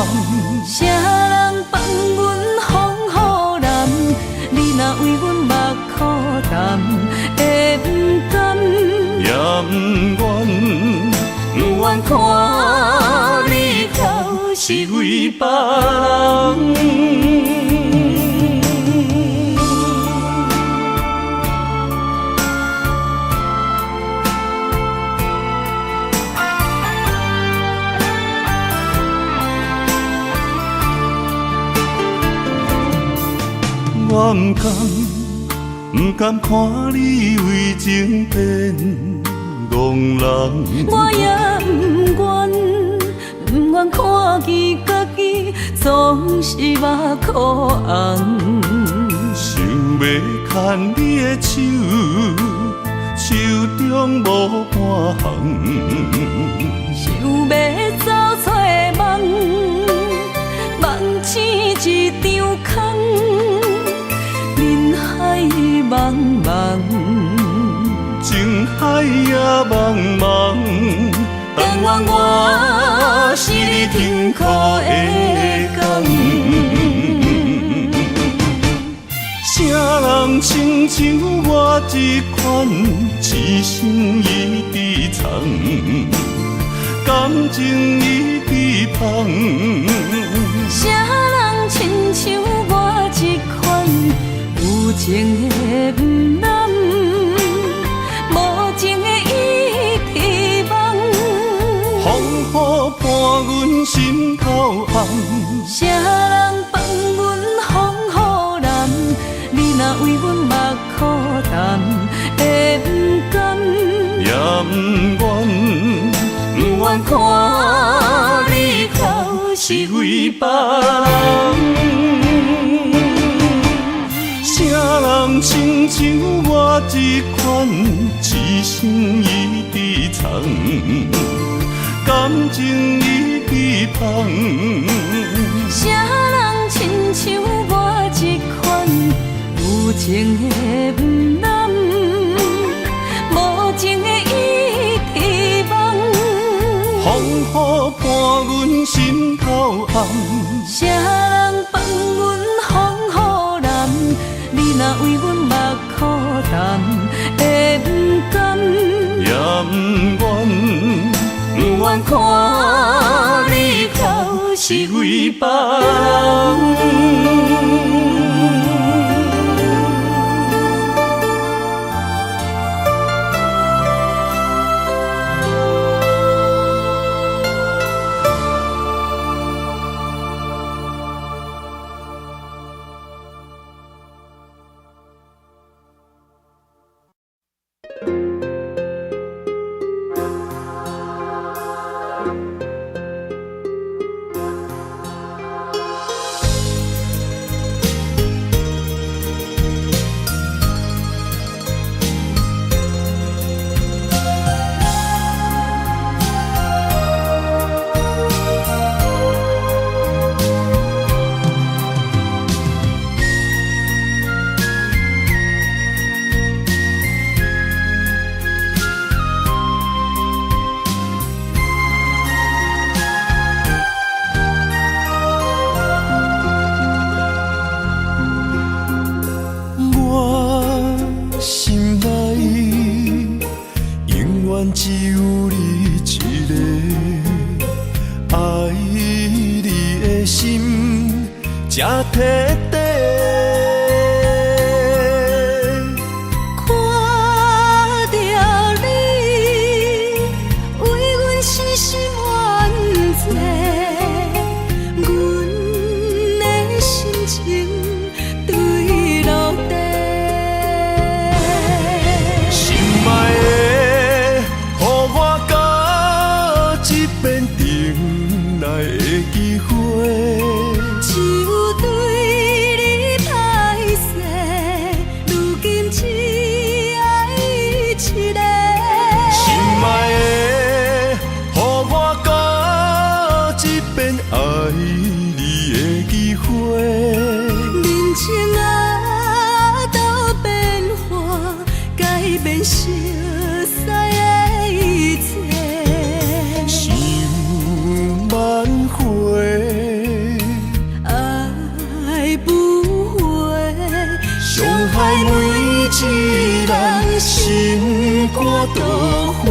[SPEAKER 1] 啥人放阮風雨男？你若為阮目眶澹，會毋甘？
[SPEAKER 2] 也毋願，
[SPEAKER 1] 毋願看你哭
[SPEAKER 2] 是為別人。我毋甘，毋甘看你為情變戇人。
[SPEAKER 1] 我也毋願，毋願看見家己總是目眶紅。
[SPEAKER 2] 想欲牽你的手，手中無半項。
[SPEAKER 1] 想欲走找夢，夢醒一場空。人海茫茫，
[SPEAKER 2] 情海也茫茫，但願我是你停靠的港。啥人親像我這款，痴心一直藏，感情一直放。
[SPEAKER 1] 啥人親像我這款，有情的毋難，無情的一直梦。
[SPEAKER 2] 風雨伴阮心頭紅，
[SPEAKER 1] 啥人放阮風雨男？你若為阮目眶澹，會毋甘？
[SPEAKER 2] 也毋願，
[SPEAKER 1] 毋願看你哭是
[SPEAKER 3] 是為別人。啥人親像我這款，一心一意藏，感情已彼放。
[SPEAKER 1] 啥人親像我這款，有情的毋難，無情的伊痴夢。
[SPEAKER 3] 風雨伴阮心頭暗，
[SPEAKER 1] 啥人放阮風雨難？你若為阮目苦澹，會毋甘？
[SPEAKER 3] 也毋願，毋願看你哭是為別人。
[SPEAKER 2] 我心內永遠只有你一個，愛你的心才徹底。
[SPEAKER 1] 看著你為阮死心怨債，阮的心情對落地。
[SPEAKER 2] 心愛的，予我甲這遍等來的機會。
[SPEAKER 1] 只有對你歹勢，如今只愛一個。
[SPEAKER 2] 心愛的，予我甲這遍愛你的機會。
[SPEAKER 1] 人情啊，都變化，改變熟似的一切。
[SPEAKER 2] 想萬回，
[SPEAKER 1] 愛不回，
[SPEAKER 2] 傷害每一人心肝都火。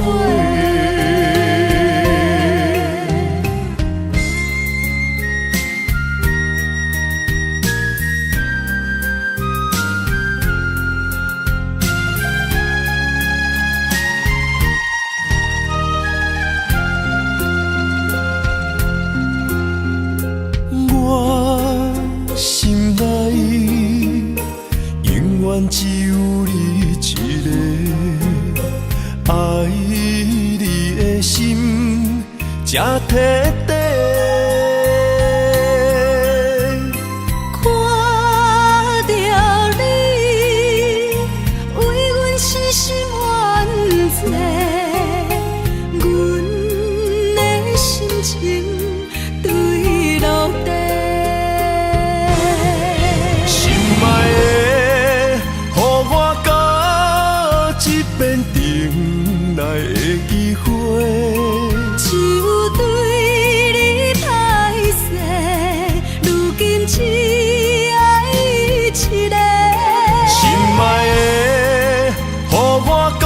[SPEAKER 2] 我心內永遠只有你一個，愛你的心才徹底。
[SPEAKER 1] 看著你為阮死心怨債，阮的心情對落地。
[SPEAKER 2] 心愛的，予我甲這遍等來的機會。
[SPEAKER 1] 只有對你歹勢，如今只愛一個。
[SPEAKER 2] 心愛的，予我甲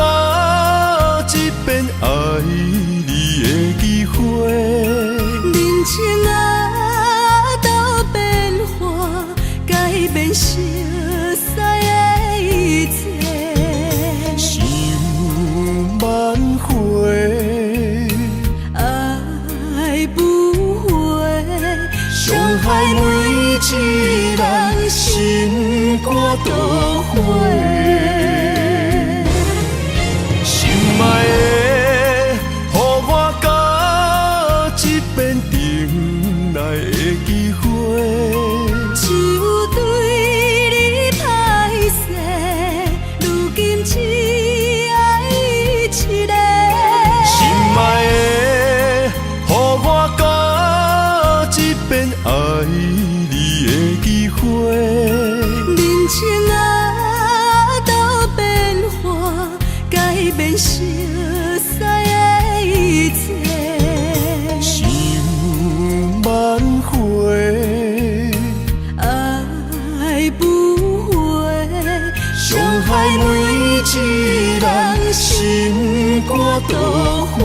[SPEAKER 2] 這遍愛你的機會。
[SPEAKER 1] 人情啊，都變化，改變熟似的一切。
[SPEAKER 2] 想萬回，
[SPEAKER 1] 愛不回，
[SPEAKER 2] 傷害每一人心肝都火。心愛的，予我甲這遍等來的倒回。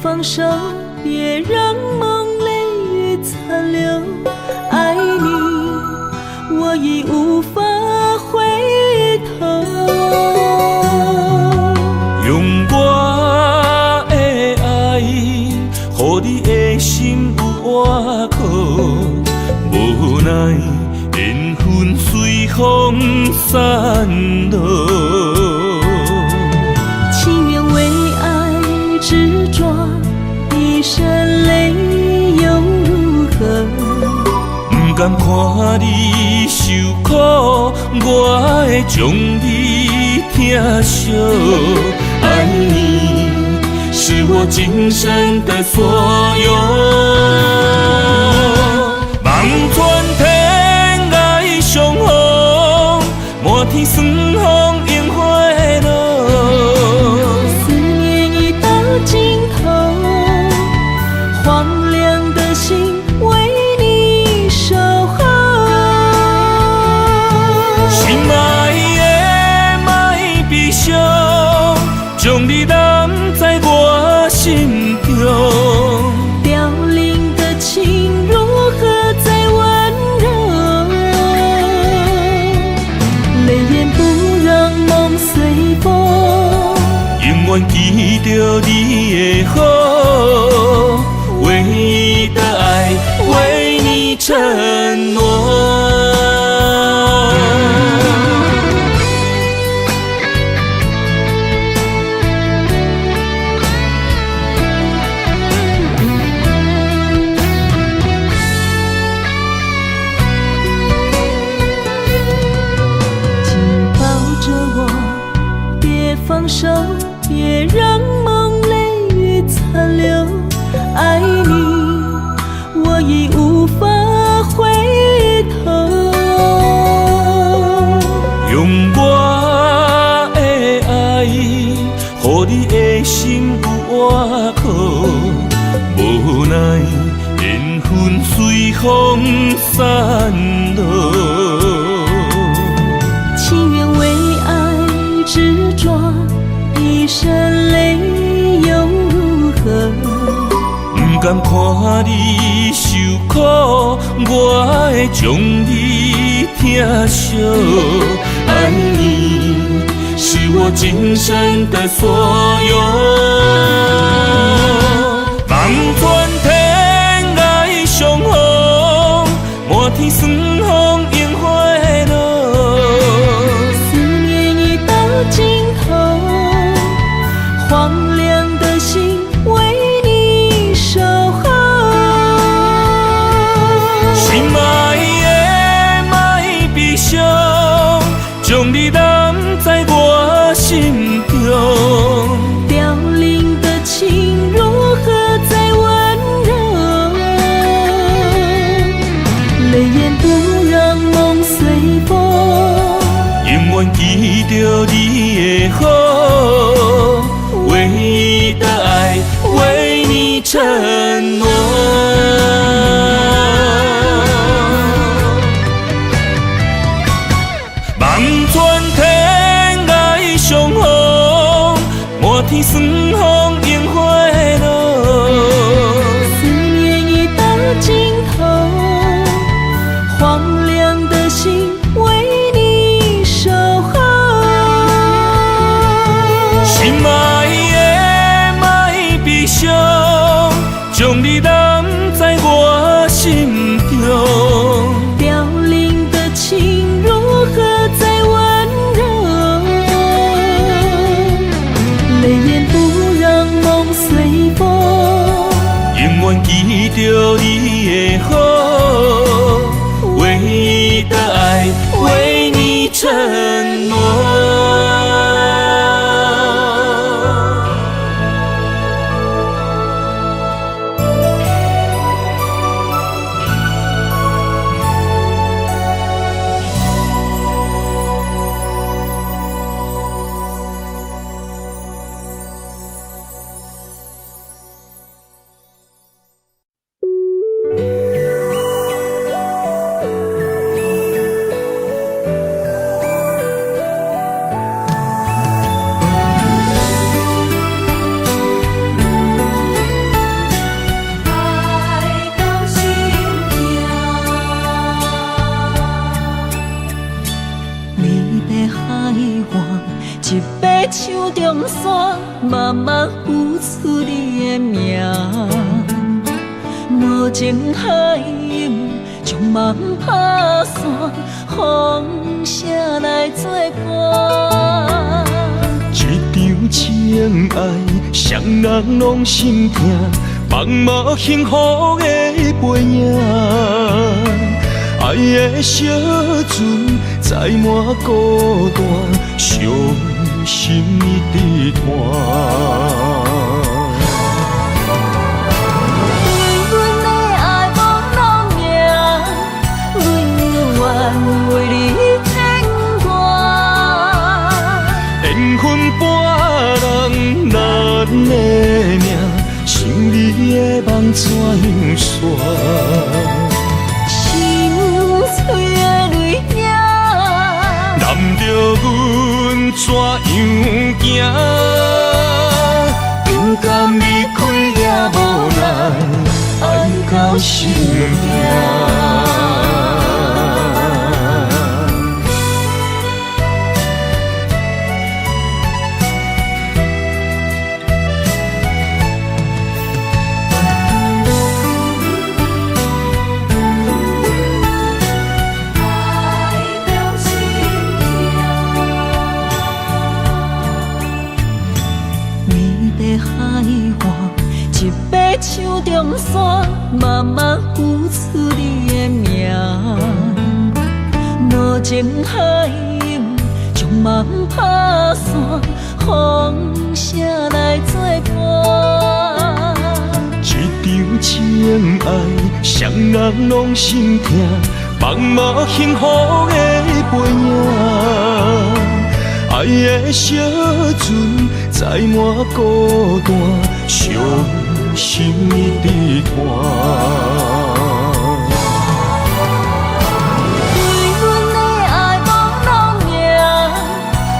[SPEAKER 1] 放手，別讓夢淚雨殘留。愛你，我已無法回頭。
[SPEAKER 3] 用我的愛，予你的心有倚靠。無奈緣分隨風散落。
[SPEAKER 1] 情願為愛執著，一身淚又如何？
[SPEAKER 3] 不甘看你受苦，我會將你疼惜。愛你是我今生的所有。望穿天涯相逢，滿天霜風櫻花落。
[SPEAKER 1] 思念已到盡頭，荒涼的心為你守候。
[SPEAKER 3] 心愛的莫悲傷，將你攬在我心中。
[SPEAKER 1] 凋零的情如何再溫柔？淚眼不讓夢隨風，
[SPEAKER 3] 永遠記著你的好，唯一的愛，為你承諾。
[SPEAKER 1] 緊抱著我，別放手，別讓夢淚雨殘留。愛你，我已無法回頭。
[SPEAKER 3] 用我的愛，予你的心有倚靠。無奈緣分隨風散落。
[SPEAKER 1] 情願為愛執著，一身淚又如何？
[SPEAKER 3] 不甘看你受苦，我會將你疼惜。愛你是我今生的所有。望穿天涯相逢，滿天霜風櫻花落。
[SPEAKER 1] 思念已到盡頭，荒涼的心為你守候。
[SPEAKER 3] 心愛的莫悲傷，將你攬在我心中。
[SPEAKER 1] 凋零的情如何再溫柔？淚眼不讓夢隨風，
[SPEAKER 3] 永遠記著你的好，唯一的愛，為你承諾。望穿天涯相逢，滿天霜風櫻花落。
[SPEAKER 1] 思念已到盡頭，荒涼的心為你守候。
[SPEAKER 3] 心愛的莫悲傷，你的好，唯一的愛，為你承諾。
[SPEAKER 4] 愛到心痛。
[SPEAKER 1] 美麗海岸，一爬上中山，慢慢浮出你的名。无情海湧，將夢拍散，風聲來作伴。
[SPEAKER 2] 一場情愛，啥人攏心疼，梦无幸福的背影。愛的小船載滿孤單，傷心一直嘆。
[SPEAKER 1] 對阮的愛無留名，阮永遠為你牽掛。
[SPEAKER 2] 緣分伴人咱的命，想你的夢怎樣散？
[SPEAKER 1] 心碎的淚影，
[SPEAKER 2] 攬著阮怎樣行？不甘離開也無奈，愛到心痛。
[SPEAKER 4] 愛到心痛。
[SPEAKER 1] 美麗海岸，一爬上中山，慢慢浮出你的名。無情海湧，將夢拍散，風聲來作伴。
[SPEAKER 2] 一場情愛，啥人攏心疼，夢無幸福的背影。愛的小船載滿孤單，傷心一直嘆。
[SPEAKER 1] 對阮的愛無留名，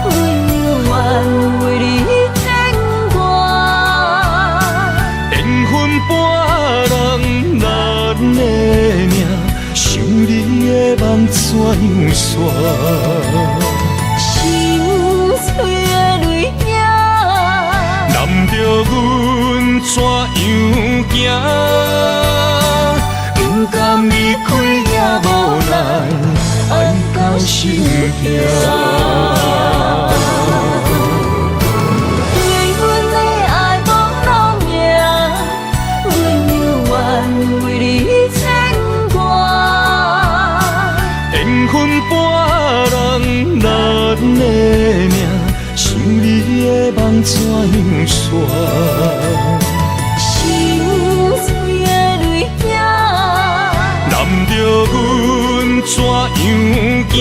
[SPEAKER 1] 阮永遠為你牽掛。
[SPEAKER 2] 緣分伴人咱的命，想你的夢怎樣散？
[SPEAKER 1] 心碎的淚影，
[SPEAKER 2] 攬著阮怎樣行？不甘離開也無奈，愛到心痛。
[SPEAKER 1] 對阮的愛無留名，阮永遠為你牽掛。
[SPEAKER 2] 緣分伴人咱的命，想你的夢怎樣散？
[SPEAKER 1] 心碎的淚影，
[SPEAKER 2] 攬著阮怎樣行？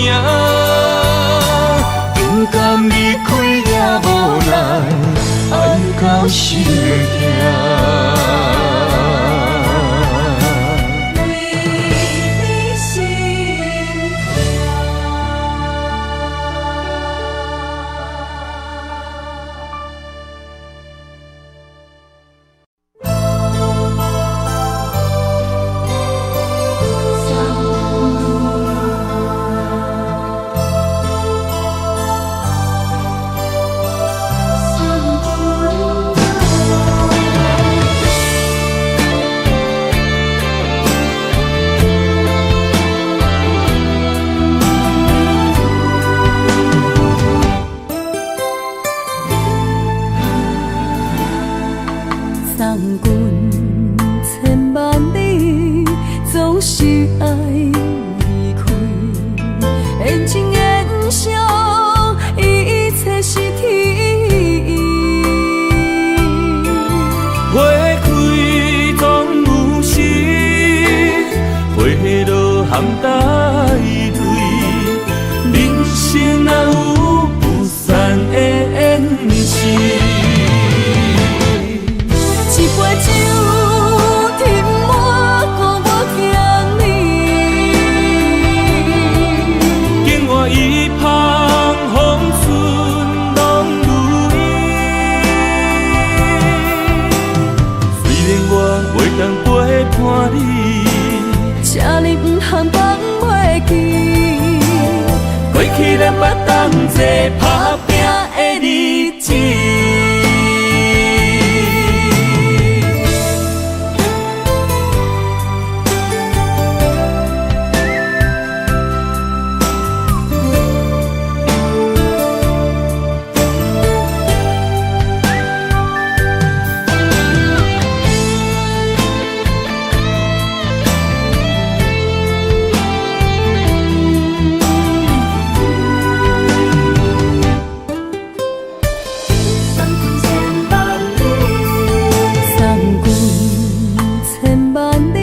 [SPEAKER 2] 不甘離開也無奈，愛到心痛。
[SPEAKER 4] 為你心痛。
[SPEAKER 3] 含帶淚，人生哪有不散的宴席？
[SPEAKER 1] 一杯酒，斟滿，顧我敬你。
[SPEAKER 3] 敬我一捧風順攏如意。雖然我袂當陪伴你，
[SPEAKER 1] 請你毋通放袂記。
[SPEAKER 3] 過去咱捌同齊打拚的日子。
[SPEAKER 1] 送君千萬里，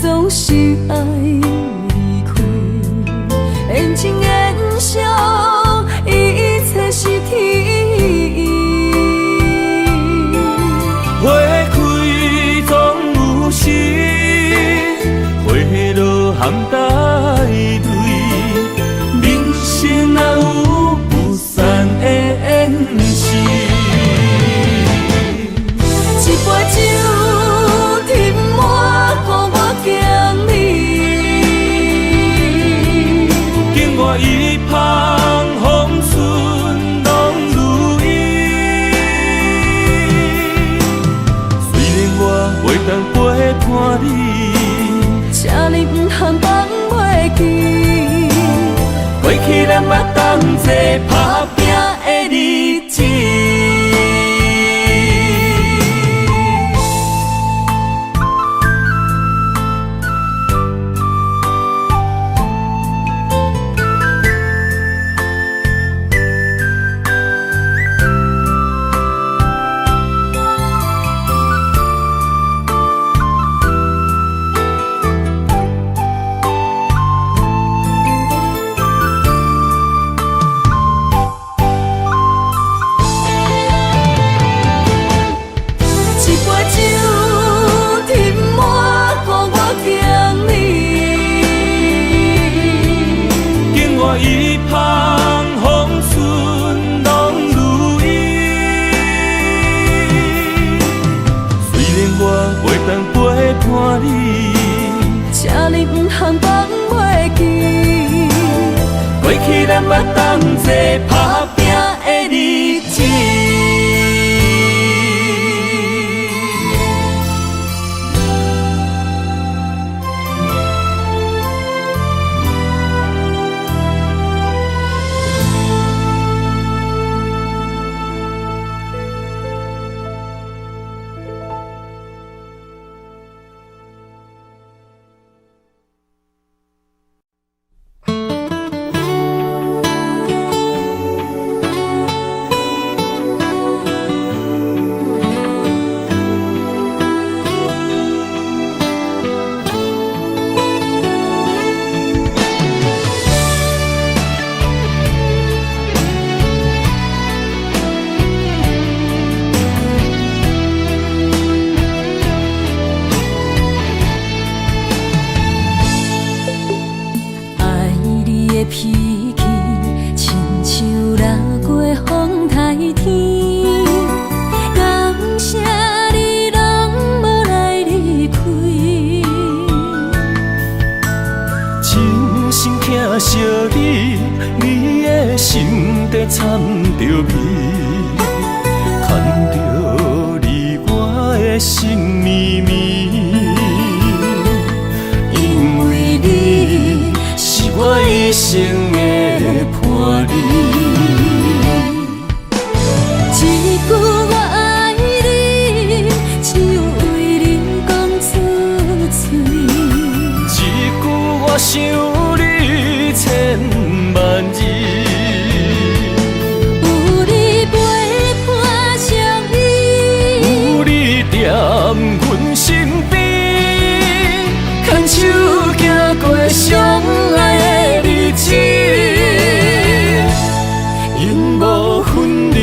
[SPEAKER 1] 總是愛離開。緣情緣相，一切是天意。
[SPEAKER 3] 花開總有時，花落含帶淚。人生哪有不散的宴席？
[SPEAKER 1] 一杯酒，斟滿，顧我敬你。
[SPEAKER 3] 敬我一捧風順攏如意。雖然我袂當陪伴你，
[SPEAKER 1] 請你毋通放袂記。
[SPEAKER 3] 過去咱捌同齊打拚的日子。
[SPEAKER 1] 一杯酒，斟滿，顧我敬你。
[SPEAKER 3] 敬我一捧風順攏如意。雖然我袂當陪伴你，
[SPEAKER 1] 請你毋通放袂記。
[SPEAKER 3] 過去咱捌同齊打拚的日子。
[SPEAKER 1] 愛你的脾氣，親像掠過風台天。感謝你攏無來離開。
[SPEAKER 2] 真心疼惜你，你的心底藏著味，牽著你我的心綿綿。因為你是我一生的伴侶。
[SPEAKER 1] 一句我愛你，只有為你講出嘴。
[SPEAKER 2] 一句我想你千萬字。
[SPEAKER 1] 有你陪伴相依，
[SPEAKER 2] 有你踮阮身邊，牽手行過
[SPEAKER 3] 相愛的日子，永無分離。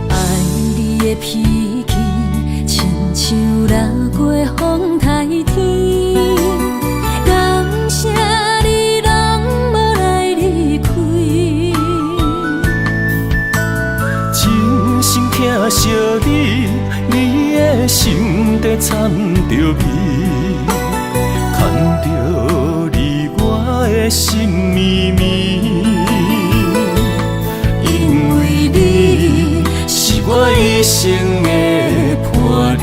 [SPEAKER 1] 愛你的脾氣，親像掠過風颱天。感謝你攏無來離開。
[SPEAKER 3] 真心疼惜你，你的心底藏著味，牽著你我的心绵綿。因為你是我一生的伴侶。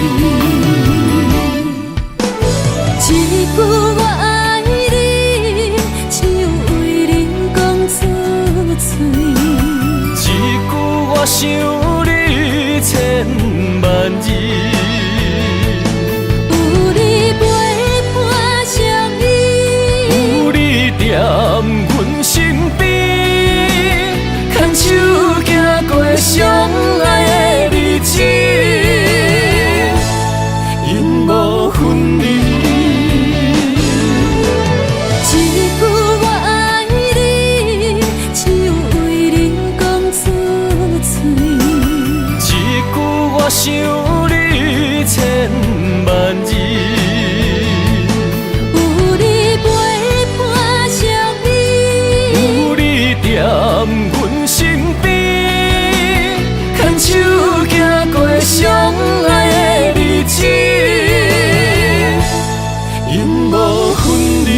[SPEAKER 1] 一句我愛你，只有為你講出嘴。
[SPEAKER 3] 一句我想你千萬字。
[SPEAKER 1] 有你陪伴相依，
[SPEAKER 3] 有你踮阮身邊，牽手行過相愛的日子，永無分離。
[SPEAKER 1] 一句我愛你，只有為你講出嘴。
[SPEAKER 3] 一句我想你千萬字。
[SPEAKER 1] 有你陪伴相依，
[SPEAKER 3] 有你踮阮身邊，牽手行過相愛的日子，永無分離。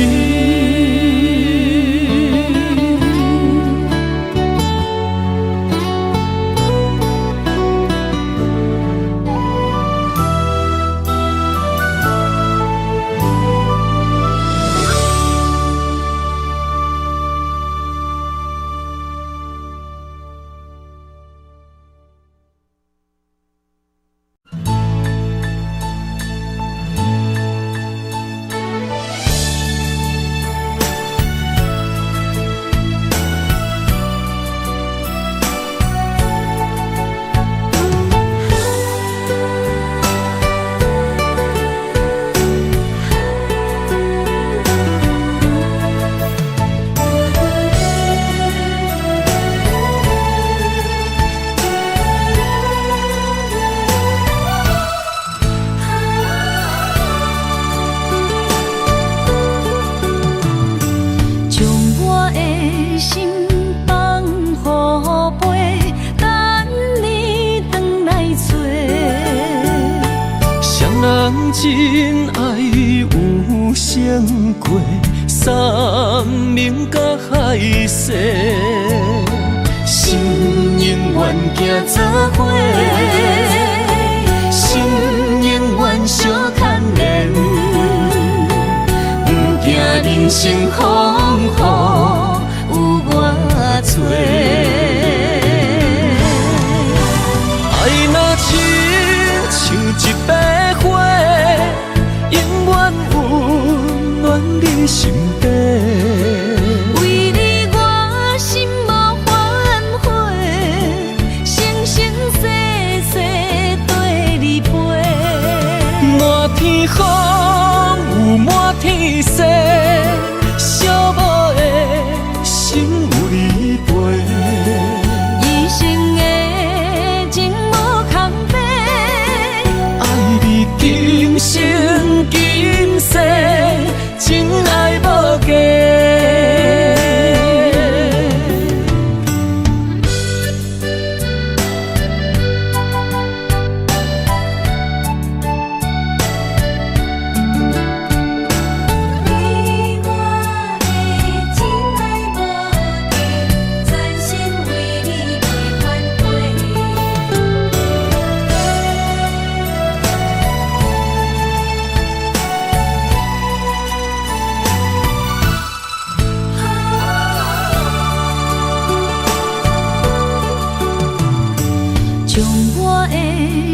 [SPEAKER 1] 將我的心放予飛，等你轉來找。
[SPEAKER 3] 誰人真愛有成過，山盟佮海誓，心永遠行做伙，心永遠相牽連，不驚人生風雨有偌濟。愛若親像一百花，永遠溫暖你心底。
[SPEAKER 1] 為你我心無反悔，生生世世綴你陪。
[SPEAKER 3] 滿天風雨滿天星，小某的心有你陪。
[SPEAKER 1] 一生的情無空白，
[SPEAKER 3] 愛你今生今世，真愛無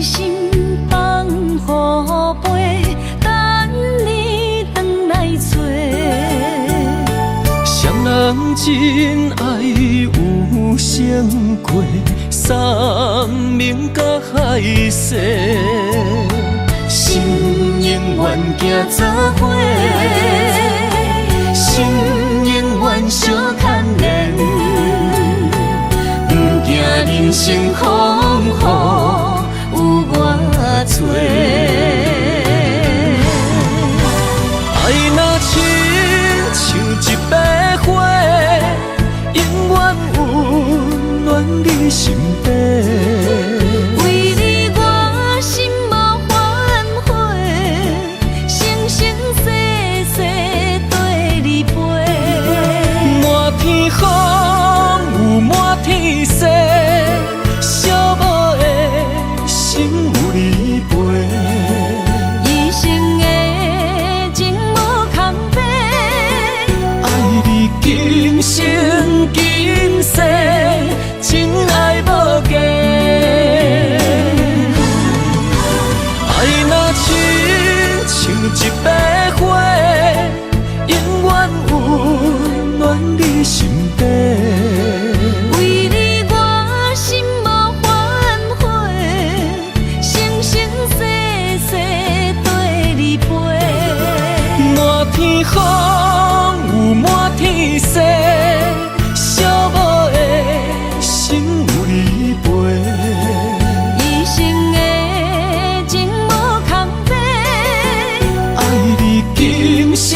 [SPEAKER 1] 心放予飞，等你轉來揣。
[SPEAKER 3] 誰人真愛有成過，山盟佮海誓，
[SPEAKER 1] 心永遠行做伙，心永遠相牽連，毋驚人生風雨有偌濟。
[SPEAKER 3] 愛若親像一把火，永遠溫暖你心底。
[SPEAKER 1] 為你我心無反悔，生生世世綴你陪。
[SPEAKER 3] 滿天風雨滿天星，寂寞的心有你陪。
[SPEAKER 1] 一生的情無空白，
[SPEAKER 3] 愛你今生今世，真愛無假。愛若親像一把火，永遠溫暖你心底。
[SPEAKER 1] 為你我心無反悔，生生世世綴你陪。
[SPEAKER 3] 滿天風雨滿天星，寂寞的心有你陪。
[SPEAKER 1] 一生的情無空白，
[SPEAKER 3] 愛你今生